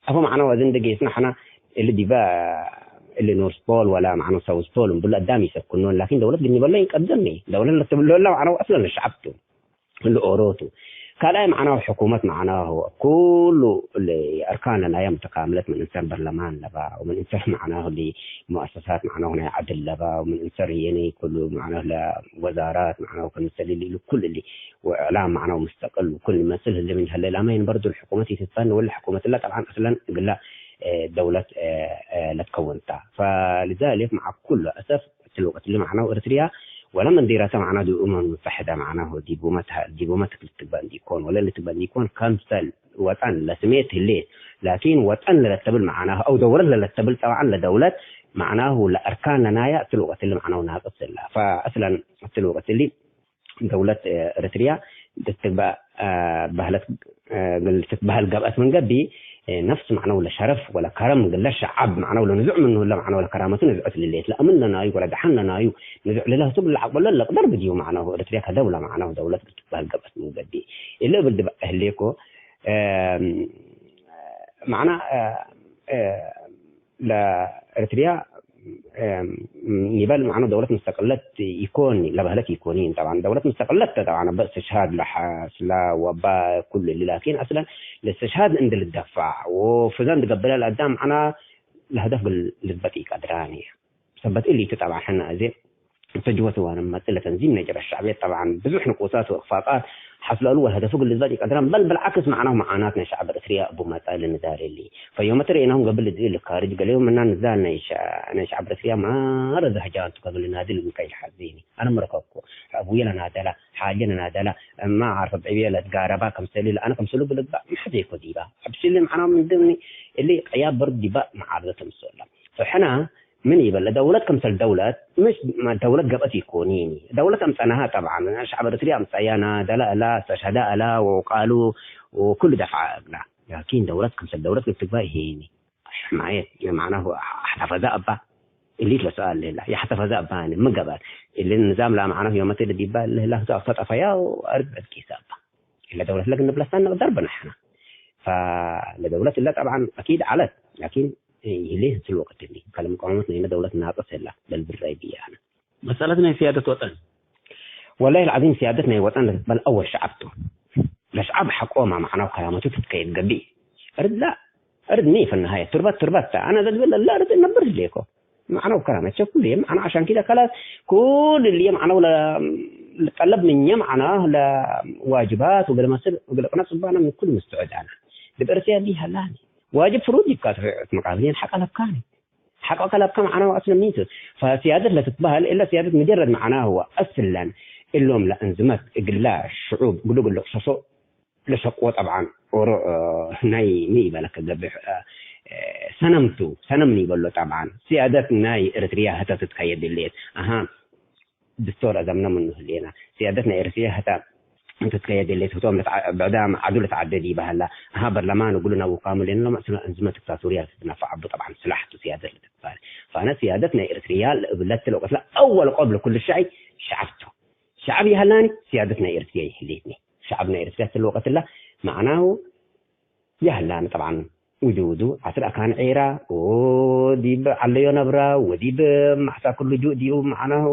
አፎ መዕናው አዜ እንዴ ጌስነ ሐና እሊ ዲበ እሊ ኖርዝ ፖል ወላ መዕናው ሳውዝ ፖል እምብሉ አዳም ኢሰክኖን፣ ላኪን ደውለት ግኒበሎ ኢንቀድም። ደውለት ለትብሎ እለ መዕናው አስለን ለሸዐብ ቱ፣ እሊ ኦሮ ቱ። ካልኣይ መዕናው ሕኩመት መዕናሁ ኩሉ እሊ አርካን ለናየ ሙተካምለት ምን እንሰር በርለማን ለባ፣ ወምን እንሰር መዕናሁ እሊ ሙአሰሳት መዕናሁ ናይ ዐድል ለባ፣ ወምን እንሰር ህዬኒ ኩሉ መዕናሁ ለወዛራት መዕናሁ ከምሰል እሊ ኩል እሊ ወእዕላም መዕናው ሙስተቅል ወኩል መስል ህዝብ እንዲ ሀለ፣ ላመ ይንበር ዶል ሕኩመት ኢትትፈን፣ ወለ ሕኩመት እለ ጠብዓን አስለን እግለ፣ እ፣ ደውለት፣ እ፣ እ፣ ለትከውን ታ። ፈሊዛሊክ መዓ ኩሉ አሰፍ እትለ ወቅት እሊ መዕናው ኤረትርያ ወለ መንዴራተ መዕናው ዲብ እመም ሙተሐደ መዕናሁ ዲብ ወመት ሀ-፣ ዲብ ወመት ትግል ትግበእ እንዲኮን ወለ ልትግበእ እንዲኮን ከምሰል ወጠን ለስሜት ህሌት። ላኪን ወጠን ለለተብል መዕናሁ አው ደውለት ለለተብል ጠብዓን ለደውለት መዕናሁ ለአርካን ለናያ እትለ ወቅት እሊ መዕናው ናቅስ እላ። ፈአስለን እትለ ወቅት እሊ ደውለት፣ እ፣ ኤረትርያ ልትግበእ፣ እ፣ በህለት፣ እ፣ እግል ትትበህል ገብአት ምን ገብእ፣ እ፣ ነፍስ መዕነው ለሸረፍ ወለከረም እግለ ሸዐብ መዕነው ለንዙዕ ምኑ ህለ መዕነው ለከራመቱ ንዝዕት ልሌት ለአምን ለናዩ ወለደሐን ለናዩ ንዙዕ ልለ ህቱ እግል ለዐቅበሎ ለቅደር ብድዩ መዕነው ኤረትርያ ከደውለ መዕነው ደውለት እግል ትትበህል ገብአት ምን ገብእ። እሊ እብል ድበዕ ህሌኮ፣ እ፣ መዕና፣ እ፣ እ፣ ለኤረትርያ፣ እም፣ ኒበል መዕነው ደውለት ሙስተቅለት ኢኮን ለበህለት ኢኮኒን። ጠብዓን ደውለት ሙስተቅለት ተ፣ ጠብዓን እበ እስትሽሃድ ለሐስላ ወእበ ኩሉ እሊ፣ ላኪን አስለን ለእስትሽሃድ እንዴ ልደፋዕ ወፍዘን ትገብለ ለአዳም መዕና ለሀደፍ እግል ልዝበጥ ኢቀድራን። ሰበት እሊ ቱ፣ ጠብዓን ሕነ አዜ እተ ጅወት ዋነ መጽእ ለተንዚም ናይ ጀብሀት ሸዕብየት ጠብዓን ብዙሕ ንቁሳት ወእክፋቃት ሐስለሉ ወለሀደፉ እግል ልዝበጥ ኢቀድራን። በል ብልዓክስ መዕናሁ መዓናት ናይ ሸዕብ ኤረትርያ እቡ መጽአ ለንዳል እሊ። ፈዮመ ተርኤናሁም ገብል ልድል ልካርጅ፣ ገሌሁ ምና ንዛል ናይ ሸ-፣ ናይ ሸዕብ ኤረትርያ ማረ ዘህጃን ቱ ከብል ልናድል እንከይል ሐዜኒ። አነ ምን ረከብኩ፣ አቡየ ለናደላ፣ ሓጀ ለናደላ፣ እማ ዓርፈ ብዕብየ ለትጋረባ፣ ከምሰሊ ለአነ ከምሰሉ ብልግባእ መሕዜኮ ዲባ። አብሽሊ መዕናው ምን ድምኒ እሊ ቀያብ በርድ ዲባ መዓርዘ ተምሰላ። ፈሕና ምን ኢበል፣ ለደውለት ከምሰል ደውለት፣ ምሽ ደውለት ገብአት ኢኮኒኒ። ደውለት አምጸናሃ ጠብዓን፣ ሸዕብ ኤረትርያ አምጸያ፣ ናደላ እላ፣ አስተሽሀዳ እላ፣ ወቃሉ ወኩሉ ደፍዓ እግላ። ላኪን ደውለት ከምሰል ደውለት ልትግባእ ኢሄኒ። ሕማየት፣ መዕናሁ አሕተፈዘ እባ፣ እሊት ለሰአል ሌላ፣ የሕተፈዘ እባ ምን ገበአት? እሊ ንዛም ለመዕናሁ ዮመት ለዲባ ለህላ ህቱ አፍተ ጠፈያ ወአርድ ዕድ ኪሰ እባ። እለ ደውለት ለግንብ ለሳን ንቅደር ብንሕና። ፈለደውለት እለ ጠብዓን አኪድ ዐለት፣ ላኪን ይህሌ ህቱ ወቅት እሊ፣ ከለመቃወመት ናይነ ደውለት ናቅስ ህላ ለልብል ረአይ ብዬ አነ። መሰለት ናይ ስያደት ወጠን። ወላሂ ለዐዚም ስያደት ናይ ወጠን ለትትበል አወል ሸዐብ ቱ። ለሸዐብ ሐቆ ማ መዕናው ከራመቱ ትትከየድ ገብእ። እርድ ላ፣ እርድ ኒ ፍነሃየ ቱርበት ቱርበት ተ። አነ ዘግብል እለ እርድ እነብር ህሌኮ። መዕናው ከራመት ሸኩል የም አነ ዐሻን ኪደ ከላስ ኩል እሊ መዕናው ለ-፣ ልጠለብ ምኘ መዕና ለዋጅባት ወግለ መስል ወግለ ቅነ ጽባነ ምን ኩል ምስትዑድ አነ። ዲብ እርሰ እሊ ሀላኒ። ዋጅብ ፍሩድ ይብካ ተፈ-፣ መቃብሊን ሐቅ አለብካኒ። ሐቅ አለብካ መዕናው አስለ ሚቱ። ፈስያደት ለትትበህል እለ ስያደት ምጀረድ መዕናሁ አስለን እሎም ለአንዝመት እግላ ሽዑብ እግሉ እግል ልቅሰሶ ለሸቅዎ ጠብዓን ኦሮ፣ እ፣ ናይ ሚ ኢበለከ ገብእ፣ እ፣ ሰነም ቱ፣ ሰነም ኒ ኢበሎ ጠብዓን። ስያደት ናይ ኤረትርያ ህተ ትትከየድ ህሌት። አሃ፣ ድስቶር አዘምነ ምኑ ህሌና። ስያደት ናይ ኤረትርያ ህተ ትትከየድ ህሌት። ህቶም ለትዐ-፣ ብዕዳም ዐዱ ለተዐደድ ኢበሀላ። አሃ፣ በርለማን እግሉ ናብ ውካሙ ሌንሎም አስለ እንዝመ ትክታቱርያ ትትነፈዕ አቡ ጠብዓን ስላሕ ቱ ስያደት ለትትባል። ፈአነ ስያደት ናይ ኤረትርያ ለእብለት ለወቅት ለአወል ቆብ ለኩሉ ሸዕብ ሸዐብ ቱ። ሸዐብ ይሀላኒ፣ ስያደት ናይ ኤረትርያ ይህሌትኒ። ሸዐብ ናይ ኤረትርያ እትለ ወቀት እለ መዕናሁ ይሀላኒ። ጠብዓን ውጁዱ ዐስር አካን ዔራ ወዲብ ዐለዮ ነብራ ወዲብ ማዕሳ ክሉ ጁእ ዲቡ መዕናሁ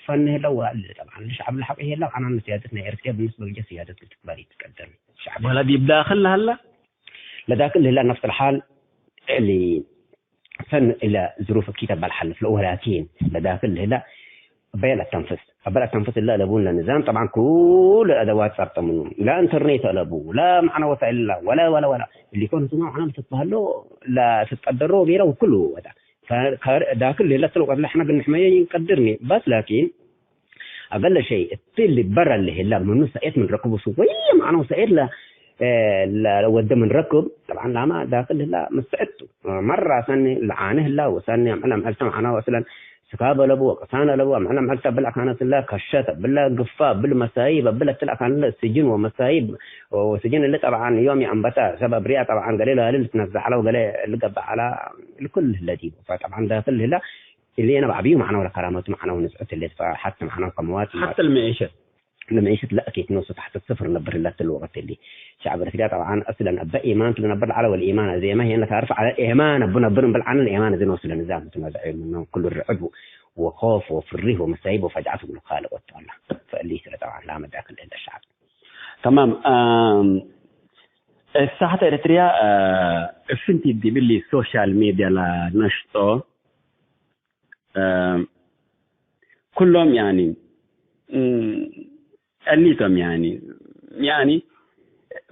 ፈን ህለው ወአለ። ጠብዓን ለሸዐብ ለሐቅ ይሄለ አናን ስያደት ናይ ኤረትርያ ብንስበ ብጀ ስያደት ልትግበር ኢትቀደር። ሸዐብ ወለ ዲብ ዳክል ለሀላ? ለዳክል ለህላ ነፍስ ለሓል እሊ ሰን እለ ዝሩፍ እኪተ በል ሐልፍ ለኡ፣ ወላኪን ለዳክል ለህላ አበየ ለተንፍስ፣ አበ ለተንፍስ እለ አለቡን ለንዛም። ጠብዓን ኩሉ አደዋት ጸብጠ ምኑ፣ ላ ኢንተርኔት አለቡ፣ ላ መዕነ ወሳኢል ላ፣ ወላ፣ ወላ፣ ወላ። እሊኮን ህቱመ መዕነ ለትትበህሎ ለትትቀደሮ ቤረ ወኩሉ ወዳ። ከ-፣ ከ-፣ ዳክል ለህለ እትለ ወቀት ለሕነ ግን ንሕመየ ኢንቀድርኒ። በስ ላኪን አገለ ሸይ እትሊ በረ ለህላ ምኑ ሰኤት ምን ረክቡ ሱቅ ወይ መዕነው ሰኤት ለ እ፣ ለወደ ምን ረክብ፣ ጠብዓን ላመ ዳክል ህላ ምስዕድ ቱ። መራ ሰኒ ለዓኒ ህላ ወሰኒ አምዕል አምዕልተ መዓናሁ አስለን ስካብ አለቡ ወቅሳን አለቡ አምዕል አምዕልተ ብለ አካነት ህላ ከሸት ብለ ግፋ ብል መሳይብ ብለ ትል አካን ህላ ስጅን ወመሳይብ ወስጅን እሊ ጠብዓን ዮም የአንበተ ሰብ አብሪያ ጠብዓን ገሌ ለሊ ልትነዘዕ ዐለ ወገሌ ልገብእ ዐለ ልኩል ህለ ዲቡ። ፈጠብዓን ዳክል ህላ እሊ አነ በዐቢዩ መዓናሁ ለከራመቱ መዓናሁ ንዝዕት ህሌት ፈሐተ መዓናሁ ከመዋት ሐተ ልመዒሸት ለመዒሸት ለአኬት ኖሱ ተሕተ ስፍር ነብር ህለት እሊ ወቅት እሊ። ሸዕብ ኤረትርያ ጠብዓን አስለን እበ ኤማን ቱ ለነብር ለዐለ ወለኤማን አዜመ ህዬ ለታርፍ ዐለ ኤማን እቡ ነብር እምብል ዐነ ለኤማን አዜ ኖሱ ለንዛም ትናዘዐዩ ምኖም ክሉ ርዕብ ወኮፍ ወፍሪህ ወመሳይብ ወፈጅዐት እግሉ ካልእ ወቶላ። ፈእሊ ስለ ጠብዓን ላመ ዳክል እለ ሸዕብ። ተማም፣ አም፣ እሳሕተ ኤረትርያ፣ አ፣ እፍንቲ ዲብ እሊ ሶሻል ሜድያ ለነሽጦ፣ አ፣ ኩሎም ያኒ፣ እም፣ እሊቶም ያኒ፣ ያኒ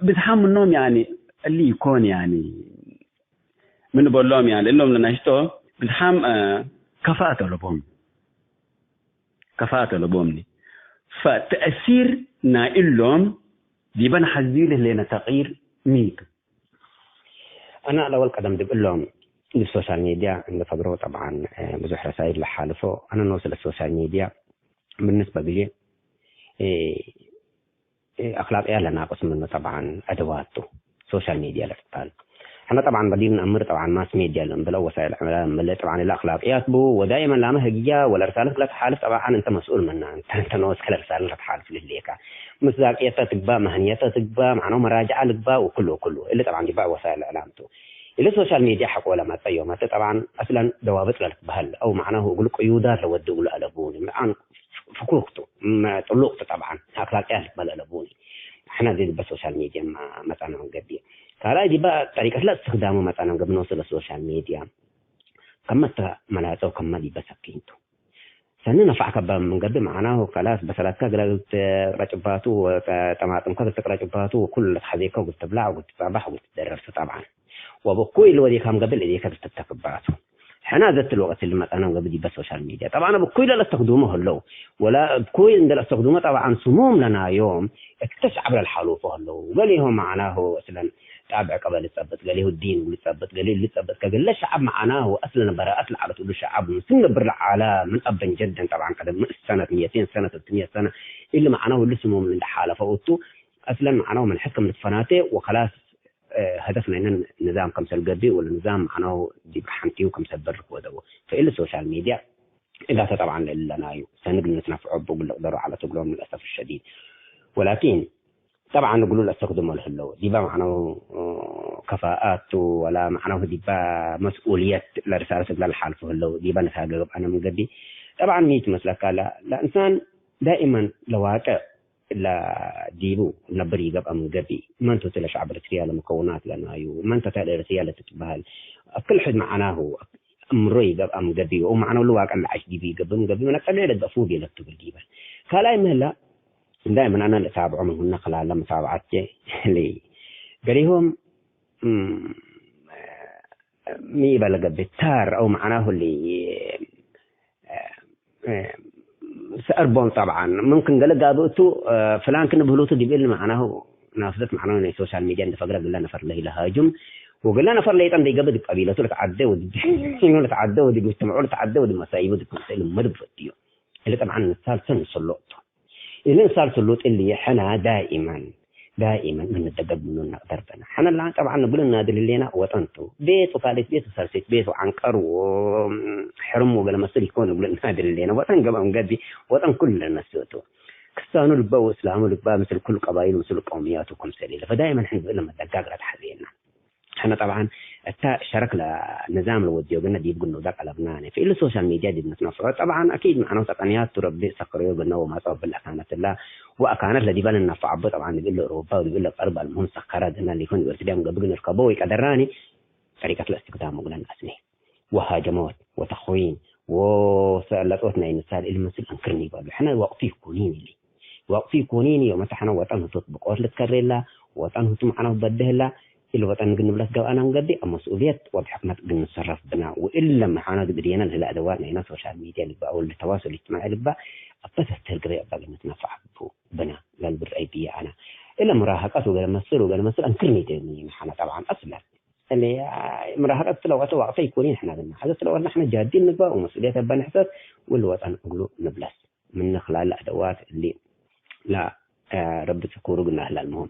ብዝሓም ምኖም ያኒ እሊ ኢኮን ያኒ ምን በሎም ያኒ እሎም ለነሽጦ ብዝሓም፣ አ፣ ከፋአት አለቦም፣ ከፋአት አለቦምኒ። ፈተእሲር ናይ እሎም ዲበ ነሐዝዩ ለህሌነ ተቅይር ሚ ቱ? አነ ለወል ቀደም ዲብ እሎም ዲብ ሶሻል ሜድያ እንዴ ፈግሮ ጠብዓን፣ እ፣ ብዙሕ ረሳይል ለሓልፎ። አነ ኖስ ለሶሻል ሜድያ ብንስበ ብዬ፣ እ፣ እ፣ አክላቅያት ለናቅስ ምኑ ጠብዓን አደዋት ቱ ሶሻል ሜድያ ለትትበህል። ሕነ ጠብዓን በዲር ነአምር ጠብዓን ማስ ሜድያ ለእንብለው ወሳይል ዕላም እምበለ ጠብዓን እለ አክላቅያት ቡ ወዳይመን ላመ ህግያ ወለርሳለት ለትሓልፍ ጠብዓን እንተ መስኡል ምና እንተ፣ እንተ ኖስክ ለርሳለት ለትሓልፍ ልህሌካ። ምስዳቅየተ ትግባእ፣ መህንየተ ትግባእ፣ መዕነው መራጅዓ ልግባእ ወኩሉ ወኩሉ። እሊ ጠብዓን ዲባዕ ወሳይል እዕላም ቱ። እሊ ሶሻል ሜድያ ሐቆ ለመጸ ዮመተ ጠብዓን አስለን ደዋብጥ ለልትበህል አው መዕናሁ እግሉ ቅዩዳት ለወዲ እግሉ አለቡኒ። ምርአን ፍኩክ ቱ፣ መ-፣ ጥሉቅ ቱ ጠብዓን። አክላቅያት ልትበህል አለቡኒ። ሕነ ዚ ዲበ ሶሻል ሜድያ መ-፣ መጸነ ምን ገብእ። ካልኣይ ዲበ ጠሪቀት ለእስትክዳሙ መጸነ ምን ገብእ። ኖሱ ለሶሻል ሜድያ ከመ ተ መላጸው ከመ ዲበ ሰኪን ቱ። ሰኒ ነፋዕ ከበ ምን ገብእ መዓናሁ ከላስ በሰላትከ እግለ እግል ትቅረጭባቱ ወጠማጥምከ እግል ትቅረጭባቱ ወኩሉ ለትሐዜከ እግል ትብላዕ ወእግል ትጻባሕ ወእግል ትደረር ቱ ጠብዓን። ወብኩይ እሊ ወዴካም ገብእ ለእዴከ እግል ትብተክባቱ። ሕነ ዘት ልወቅት እሊ መጸነ ምን ገብእ ዲበ ሶሻል ሜድያ። ጠብዓን እብ ኩይ ለለአስተክዱሞ ህለው። ወለ እብ ኩይ እንዴ ለአስተክዱሞ ጠብዓን ስሙም ለናዮም እተ ሸዐብ ለልሓሉፎ ህለው። ገሌሆም መዓናሁ እስለን ጣብዕ ቀበሌ ልጸብጥ፣ ገሌሁ ዲን እግሉ ልጸብጥ፣ ገሌ ልጸብጥ፣ ከግለ ሸዐብ መዓናሁ አስለን በራአት ለዐለት እሉ ሸዐብ ምስል ነብር ለዐለ ምን አበን ጀደን ጠብዓን ቀደም ምእት ሰነት፣ ሚእቴን ሰነት፣ ሰለስሚእት ሰነ እሊ መዓናሁ እሊ ስሙም እንዴ ሓለፈው እቱ አስለን መዓናሁ ምን ሕድ ከም ልትፈናቴ ወከላስ፣ እ፣ ሀደፍ ናይነ ንዛም ከምሰል ገብእ ወለ ንዛም መዓናሁ ዲብ ሐንቲዩ ከምሰል በርክ ወደው። ፈእሊ ሶሻል ሜድያ እላተ ጠብዓን ለእለናዩ ሰኒ እግል ንትነፍዖ እቡ እግል ልቅደሩ ዐለት እግሎም ለልአሰፍ ሸዲድ። ወላኪን ጠብዓን እግሉ ለአስተክድሞ ለህለው፣ ዲበ መዕነው ከፋአት ቱ ወላ መዕነው ዲበ መስኡልየት ለርሳለት እግለ ለሓልፎ ህለው፣ ዲበ ንትሃገ ገብአነ ምን ገብእ። ጠብዓን ሚ ትመስለካ? ለ-፣ ለእንሳን ዳኢመን ለዋቅዕ ለዲቡ ነብር ኢገብአ ምን ገብእ። መን ቱ እት ለሸዕብ ኤረትርያ ለመከውናት ለናዩ፣ መን ተተ ለኤረትርያ ለትትበህል፣ አክል ሕድ መዕናሁ እምሮ ኢገብአ ምን ገብእ፣ ወመዕነው ለዋቅዕ ለዐይሽ ዲቡ ኢገብእ ምን ገብእ፣ መነ ጠቢዕ ለገፉ ቤለት ቱ እግል ዲበ። ካልኣይ ምህላ፣ ዳይመን አነ ልታብዖ ምን ሁነ ክላለ መታብዐት ጀ ሊ። ገሌሆም፣ እም፣ ሚ ኢበለ ገብእ ታር አው መዕናሁ ሊ፣ እ፣ እ፣ ሰአር ቦም ጠብዓን። ምምክን ገሌ ጋብእ ቱ፣ እ፣ ፍላን ክን ብህሉቱ ዲብ እል መዕናሁ ናፍዘት መዕናሁ ናይ ሶሻል ሚድያ እንዴ ፈግረ ግለ ነፈር ለህለ ሃጁም ወግለ ነፈር ሌጠ እንዴ ገብእ ዲብ ቀቢለቱ ለተዓደ ወዲብ ዲኑ ለተዓደ ወዲብ ሙጅተመዑ ለተዓደ ወዲብ መሳይቡ ዲብ ክምሰል መድብ ፈትዮ። እሊ ጠብዓን ንሳል ሰን ሰሎጥ ቱ። እሊ ንሳል ሰሎጥ እሊ ሕነ ዳኢመን፣ ዳኢመን ምን ንደገግ ምኑ ነቅደር በነ። ሕነ ላ ጠብዓን ንግሉ እናድል ህሌና ወጠን ቱ። ቤት ወካልእት ቤት ወሳልሰይት ቤት ወዐንቀር ወሕርም ወገለ መስል ኢኮን ንግሉ እናድል ህሌና። ወጠን ገብአም ገቢ ወጠን ኩሉ ለነስእ ቱ። ክስታኑ ልባ ወእስላሙ ልባ ምስል ኩሉ ቀባይል ምስል ቀውምያቱ ክምሰል ኢለ። ፈዳኢመን ሕነ ብእለ መደጋግ ለተሐዜና። ሕነ ጠብዓን እተ ሸረክ ለንዛም ለወድዮ ግነ ዲብ ግኖ ዳቅ አለብናነ። ፈእሊ ሶሻል ሚድያ ዲብ ንትነፍዖ ጠብዓን አኪድ መዕነው ተቀንያት ቱ ረቢ ሰከረዮ ግነ ወማጽኦ እብል አካነት እላ ወአካነት ለዲበ ልናፈዕ አቦ ጠብዓን ዲብ እለ ኦሮባ ወዲብ እለ ቀርብ አልሙሁም ሰከረ ግነ ሊኮን ዲብ ኤርትርያም ገብእ ግነ እርከቦ ወኢቀደራኒ ጠሪቀት ለእስትክዳሙ ግነ ነአስኔ። ወሃጀሞት ወተኽዊን ወሰለጦት ናይ ንሳል እሊ ምስል አንክርኒ በሉ። ሕነ ወቅቱ ይኩኒን እሊ ወቅቱ ይኩኒን ዮም እተ ሕነ ወጠን ህቱ ብቆት ልትከሬላ ወጠን ህቱ መዕነው በደህላ እሊ ወጠን እግል ንብለት ገብአና እንገብእ አብ መስኡልየት ወብሕክመት እግል ንሰረፍ ብና። ወእለ መሓነት እግል ዲየነ ለህለ አደዋት ናይና ሶሻል ሚድያ ልግበእ አው ለተዋሱል እጅትማዒ ልግበእ አበ ተስተህል ገበይ አባ እግል ንትነፈዕ ቡ ብና ለልብል ረአይ ብዬ አነ። እለ ሙራሀቀት ወገለ መስል ወገለ መስል አንክር ኒዴ ንሕነ ጠብዓን አስለን። እለ ሙራሀቀት ትለወጠ ወቅተ ኢኮኒ ንሕነ ብነ። ሐዘ ትለወጥነ ንሕነ ጃዲን ንግባእ ወመስኡልየት እበ ንሕሰስ ወልወጠን እግሉ ንብለስ። ምን ክላል አደዋት እሊ ላ፣ አ፣ ረቢ ትዝኩሩ ግና ህላል ምሁም።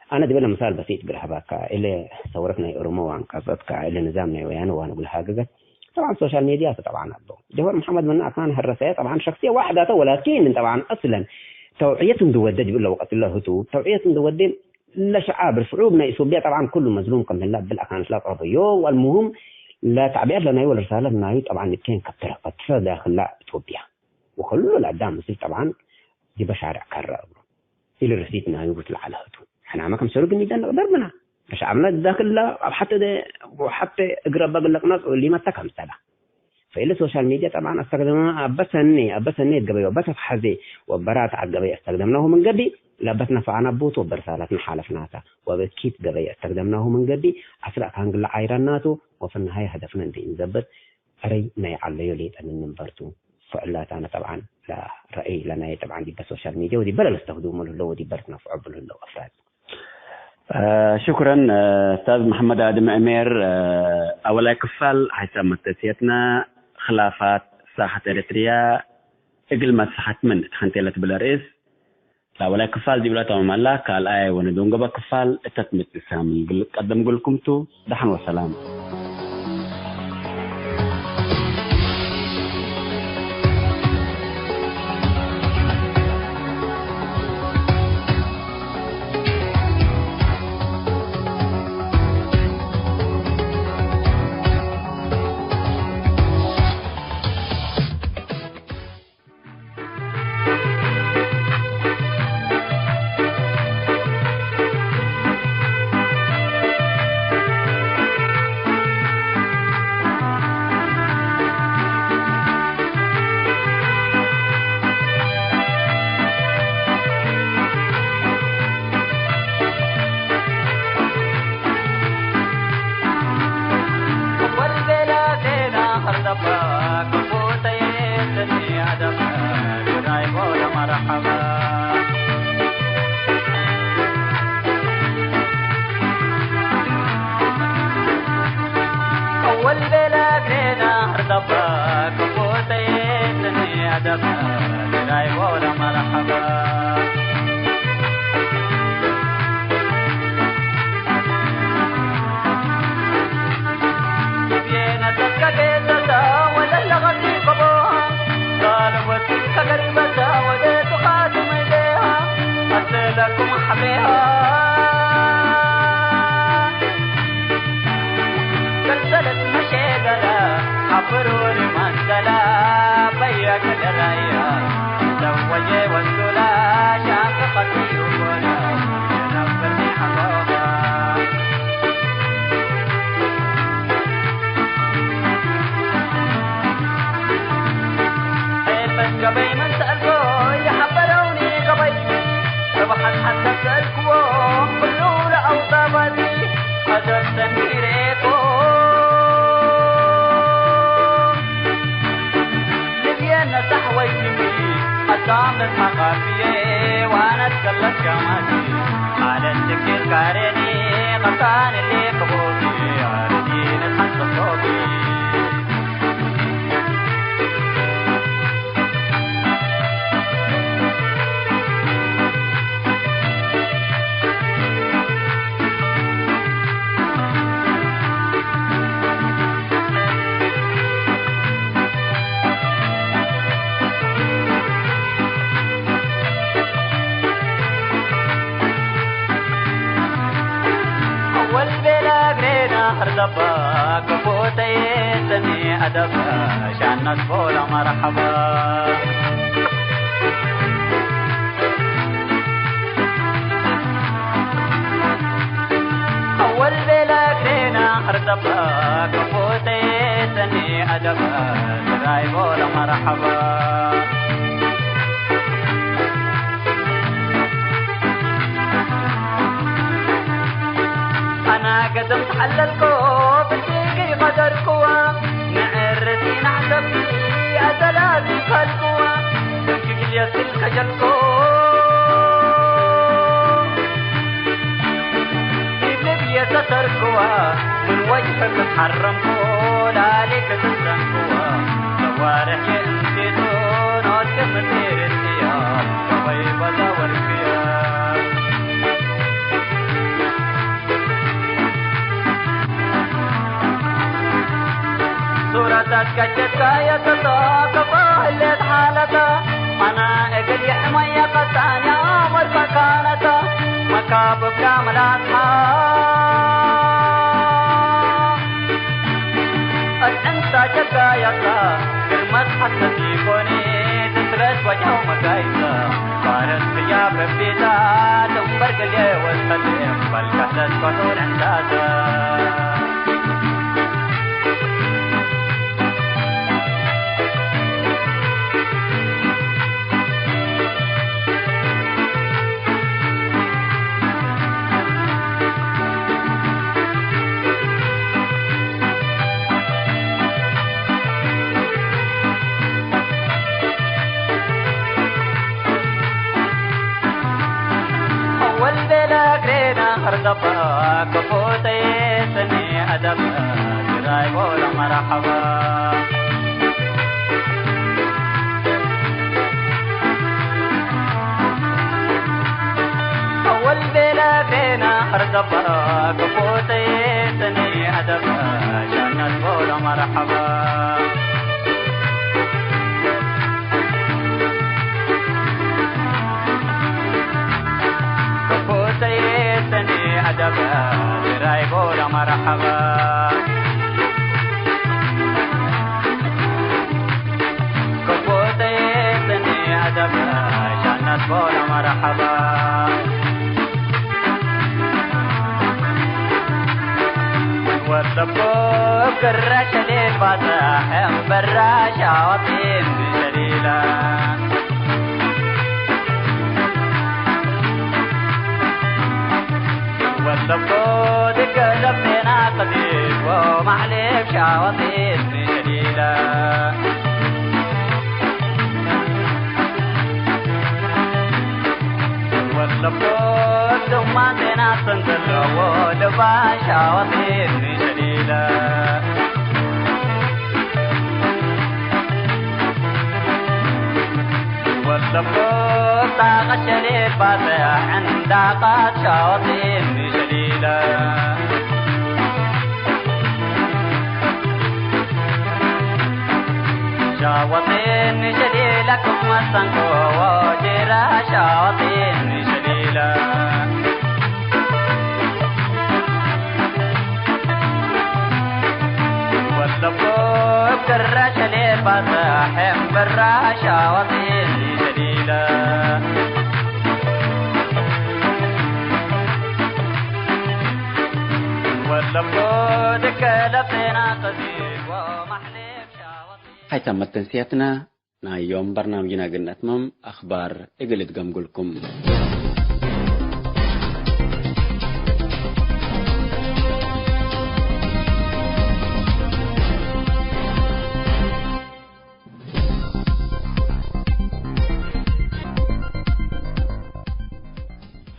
አነ ዲበ ለምሳል በሲጥ ግል ሀባካ፣ እለ ሰውረት ናይ ኦሮሞ ዋንቀጸትካ፣ እለ ንዛም ናይ ወያነ ዋን እግል ሃገገት፣ ጠብዓን ሶሻል ሜድያ ተ ጠብዓን አለው። ጀዋር መሐመድ ምነ አካን ሀረሰየ ጠብዓን ሸክስየ ዋሕዳተ፣ ወላኪን ጠብዓን አስለን ተውዕየት እንዲ ወደ ጅብል ለወቀት ለህቱ፣ ተውዕየት እንዲ ወደ ለሸዓብ ርፍዑብ ናይ ኢትዮጵያ ጠብዓን ኩሉ መዝሉም ከም ህላ ብል አካን ስላ ቀረበዮ፣ ወአልሙሁም ለተዕቢአት ለናዩ ወለርሳለት ናዩ ጠብዓን ንኬን ከብትረ፣ ከብትረ ዳክላ ኢትዮጵያ። ወክሉ ለአዳም ምስል ጠብዓን ዲበ ሻርዕ ከረ እግሉ። ኢልርሲት ናዩ ቡት ለዐለ ህቱ። ሕናመ ክምሰሉ ግን ኢደንቅ ደርብና። ለሸዐብነ ዳክለ አብ ሐቴ ደ-፣ ወሐቴ እግረ በግል ለቅነጽ ሊመተ ከምሰለ። ፈኢለ ሶሻል ሚድየ ጠብዓን አስተግደመ አበ ሰኒ፣ አበ ሰኒ እት ገበዮ በሰፍ ሐዜ ወበራተዐት ገበይ አስተግደምናሁ ምን ገብእ ለበትነ ፈአነ ቡቱ ወበርሳለትነ ሓለፍናተ ወበኪት ገበይ አስተግደምናሁ ምን ገብእ አስለ አካን ግለ ዓይረናቱ ወፍነሃይ ሀደፍነ እንዴ ኢንዘብጥ አረይ ናይ ዐለዮ ሌጠ ምን ንንበርቱ። ፈዕላታነ ጠብዓን ለረአይ ለናየ ጠብዓን ዲበ ሶሻል ሚድየ ወዲበ ለለስተክድሙ ለህለው ወዲበ ልትነፍዖ እቡ ለህለው አፍራድ። አ፣ ሽኩረን፣ አ፣ እስታዝ መሐመድ አድም ዕሜር፣ አ፣ አወላይ ክፋል ሐይሳብ መተስየትነ፣ ክላፋት ሳሐት ኤረትርያ እግል መትፈሐት ምን እት ሐንቴ ለትብል ርእስ፣ ለአወላይ ክፋል ዲብለ ተማም አላ፣ ካልኣይ ወነደንጎበ ክፋል እተ ትመጽእ ሳምን እግል ቀደም እግልኩም ቱ። ደሐን ወሰላም። ክትሐረምኩ ላሊ ክትሰንክወ፣ ሰዋርሕ የእንቲቱ ኖት ክምጢር እስያ፣ ከወይ በዛ ወርቅየ። ሱረታት ከጀትካየ ተጠቅቦ ህሌት ሓለተ፣ አነ እግል ይሕመየ ቀጣን የአምር ፈካነተ፣ መካብብካ ምላትሃ። እት እንታ ጀጋያታ፣ ግርመት ሐሰት ኢኮኒ፣ ትስረት ወጀው መጋይታ፣ ባረት ህያብ ረቢታ፣ ድንበር ግልየ ወሰልም፣ በልከሰት ፈሑር ዕንዳታ። አወል ቤለ እግሬና ሀርደባ፣ ክፉተዬ ሰኒ አደብ፣ ግራይ ቦለ መርሐባ። አወል ቤለ ቤና ሀርደባ፣ ክፉተዬ ሰኒ አደብ፣ ሻነት ቦለ መርሐባ። ክፉተዬ ሰኒ አደብ፣ ግራይ ቦለ መርሐባ። ክፉተዬ ሰኒ አደብ፣ ሻነት ቦለ መርሐባ። ወለቦ ግረ ሸሊል ባጽሕ እምበራ ሻወጢን ሸሊላ። ወለቦ ድገ ለቤና ቀዲር ወማሕሌብ ሻወጢን ሸሊላ። ወለቦ ዱማን ጤና ሰንተሎ ወልባ ሻወጢን ሸሊላ። ወለቦ ጣቀሸሌ ባጽሕ ዕንዳቃት ሻወጢን ሸሊለ። ሻወጢን ሸሊለ ክም መሰንቆ ወጅራ ሻወጢን ሸሊለ። ወለቦ እብ ግረ ሸሌ ባጽሕ እምበራ ሻወጢን ሸሊለ። ወለቦ ድከ ለብጤና ቀዚብ ወማሕሌብ ሻወጢን። ሀይታም መተንስያትና ናይ ዮም በርናምጅና እግል ነትመም፣ አክባር እግል እድገምጉልኩም።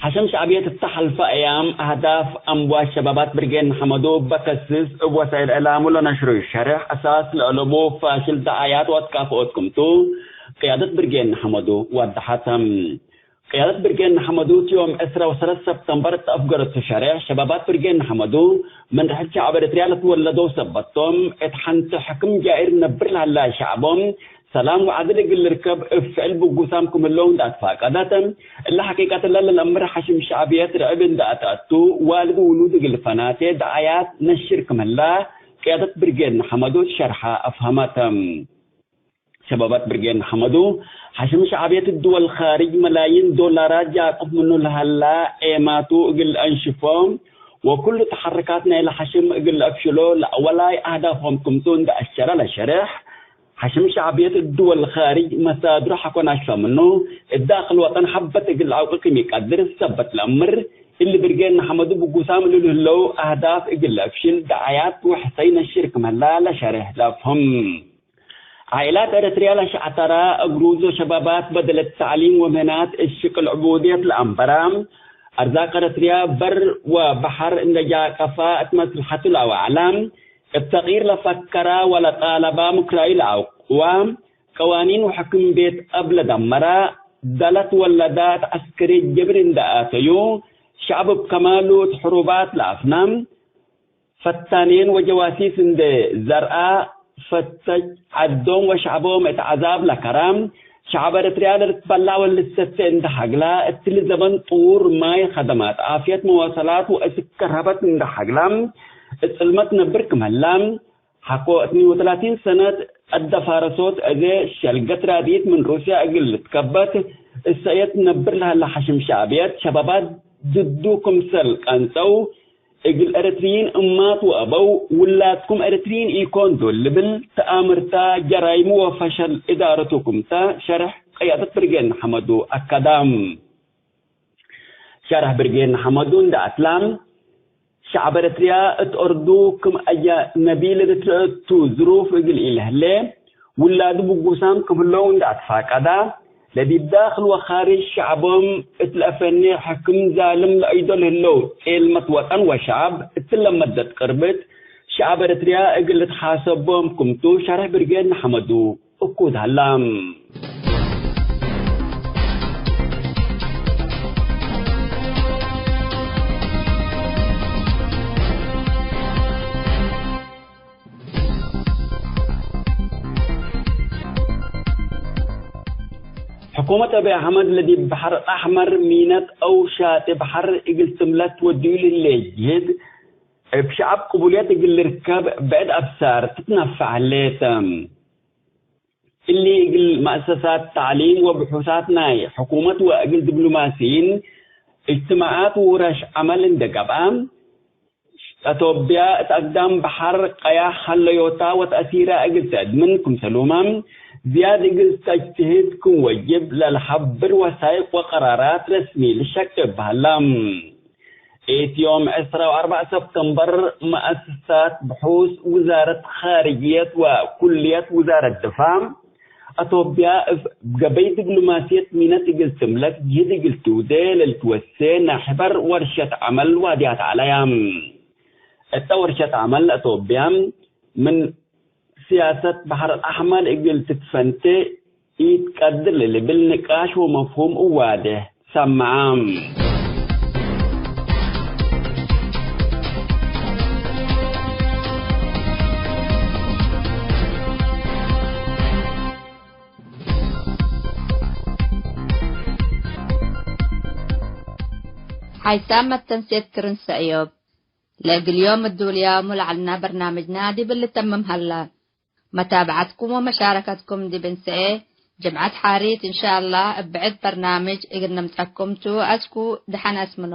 ሐሸም ሸዕብየት እተ ሐልፈ አያም አህዳፍ አምዋት ሸባባት ብርጌድ ንሐመዱ በከስስ እብ ወሳይል እዕላሙ ለነሽሩ ሸርሕ አሳስ ለአለቡ ፋሽል ደዓያት ወአትካፍኦት ክምቱ ቅያደት ብርጌድ ንሐመዱ ወደሐተ። ቅያደት ብርጌድ ንሐመዱ ዮም ዕስራ ወሰለስ ሰብተምበር እት አፍገረቱ ሸርሕ ሸባባት ብርጌድ ንሐመዱ ምን ርሕት ሸዕብ ኤረትርያ ለትወለደው ሰበት ቶም፣ እት ሐንቲ ሕክም ጃኢር ነብር ለሀላ ሸዕቦም ሰላም ወዐድል እግል ልርከብ እብ ፍዕል ብጉሳም ክም ህለው እንዴ አትፋቀደት፣ እለ ሐቂቀት እለ ለልአምር ሐሽም ሸዕብየት ርዕብ እንዴ አተአቱ፣ ዋልድ ውሉድ እግል ፈናቴ ደዓያት ነሽር ክም ህላ፣ ቅያደት ብርጌድ ንሐመዱ እት ሸርሓ አፍሀመት። ሸባባት ብርጌድ ንሐመዱ፣ ሐሽም ሸዕብየት ድወል ካርጅ መላይን ዶላራት ጃቅፍ ምኑ ለሀላ ዔማቱ እግል አንሽፎ፣ ወኩሉ ተሐረካት ናይለ ሐሽም እግል ለአፍሽሎ ለአወላይ አህዳፎም ክምቱ እንዴ አሸረ ለሸርሕ፣ ሐሽም ሸዕብየት እት ድወል ካርጅ መሳድሩ ሐቆ ናሽፈ ምኑ፣ እት ዳክል ወጠን ሐበት እግል ለዐውቂ ክም ኢቀድር ሰበት ለአምር፣ እሊ ብርጌድ ንሐመዱ ብጉሳም እሉ ለህለው አህዳፍ እግል ለአፍሽል ደዓያት ወሕሰይ ነሽር ክም ህላ ለሸርሕ ለአፍህም። ዓኢላት ኤረትርያ ለሸዕተራ፣ እግሩዝ ወሸባባት በደለት ተዕሊም ወምህናት እት ሽቅል ዕቡድየት ለአንበራ፣ አርዛቅ ኤረትርያ በር ወበሐር እንዴ ጃቀፋ እት መስለሐቱ ለአወዐላ፣ እብ ተቅይር ለፈከራ ወለጣለባ ምክራዩ ለአውቅዋ፣ ቀዋኒን ወሕክም ቤት አብ ለደመራ፣ ደለት ወለዳት ዐስከርየት ጀብር እንዴ አተዩ፣ ሸዕብ እብ ከማሉ እት ሕሩባት ለአፍና፣ ፈታኔን ወጀዋሲስ እንዴ ዘርአ፣ ፈተች ዐዶም ወሸዕቦም እት ዐዛብ ለከራ፣ ሸዕብ ኤረትርያ ለልትበላዕ ወልትሰቴ እንዴ ሐግላ፣ እትሊ ዘበን ጥዉር ማይ፣ ከደማት ዓፍየት፣ መዋሰላት ወእስክ ከርሀበት እንዴ ሐግላ፣ እት ጽልመት ነብር ክም ሀላ፣ ሐቆ እትኒ ወተላቲን ሰነት አደፋረሶት አዜ ሸልገት ራድኢት ምን ሩስያ እግል ልትከበት እሰእየት ነብር ለሀለ ሐሽም ሸዕብየት ሸባባት ድዱ ክምሰል ቀንጸው፣ እግል ኤረትርዪን እማት ወአበው ውላድኩም ኤረትርዪን ኢኮን ዶል ልብል ተአምርታ ጀራይሙ ወፈሸል እዳረቱ ክምተ ሸርሕ ቅያደት ብርጌድ ንሐመዱ አከዳ። ሸርሕ ብርጌድ ንሐመዱ እንዴ አትላ፣ ሸዕብ ኤረትርያ እት አርዱ ክም አጀነቢ ለልትረአ እቱ ዝሩፍ እግል ኢለህሌ፣ ውላዱ ብጉሳም ክም ህለው እንዴ አትፋቀዳ፣ ለዲብ ዳክል ወካርጅ ሸዕቦም እት ለአፈኔ ሕክም ዛልም ለአይዶ ለህለው ጼልመት ወጠን ወሸዕብ፣ እትለ መደት ቅርብት ሸዕብ ኤረትርያ እግል ልትሓሰቦም ክምቱ ሸርሕ ብርጌድ ንሐመዱ እኩድ ሀላ። ሕኩመት አብይ አሕመድ ለዲብ በሐር አሕመር ሚነት አው ሻጤ በሐር እግል ትምለት ወድዩ ለህሌ ጅህድ፣ እብ ሸዐብ ቅቡልየት እግል ልርከብ ብዕድ አብሳር ትትነፈዕ ህሌት። እሊ እግል መአሰሳት ተዕሊም ወብሑሳት ናይ ሕኩመት ወእግል ዲብሎማሲይን እጅትማዓት ወውረሽ ዐመል እንዴ ገብአ፣ አቶብያ እት አግዳም በሐር ቀያሕ ሀለዮታ ወተአሲራ እግል ተአድምን ክምሰሉመ፣ ዝያድ እግል ተጅትህድ ክም ወጅብ ለልሐብር ወሳይቅ ወቀራራት ረስሚ ልሸቅብ ሀላ። እት ዮም ዕስራ ወአርበዕ ሰብተምበር፣ መአሰሳት ብሑስ ውዛረት ኻርጅየት ወኩልየት ውዛረት ድፋዕ፣ አቶብያ እብ ገበይ ዲብሎማሲየት ሚነት እግል ትምለክ ጅህድ እግል ትውዴ ለልትወሴ ናይ ሕበር ወርሸት ዐመል ዋድያት ዐለያ። እተ ወርሸት ዐመል አቶብያ ምን ስያሰት በሐር አሕመር እግል ትትፈንቴ ኢትቀድር ለልብል ንቃሽ ወመፍሁም እዋዴሕ ሰምዐ። ሓይሳም መተንሴት ክርን ሰእዮብ። ለእግል ዮም እዱልያሙ ለዐልና በርናምጅና ዲብ ልተምም ሀላ። መታብዐትኩም ወመሻረከትኩም ዲብ እንሰኤ ጅምዐት ሓሪት እንሻአላህ እብ ብዕድ በርናምጅ እግል ነምጸኩም ቱ። አስኩ ደሐን አስምኖ።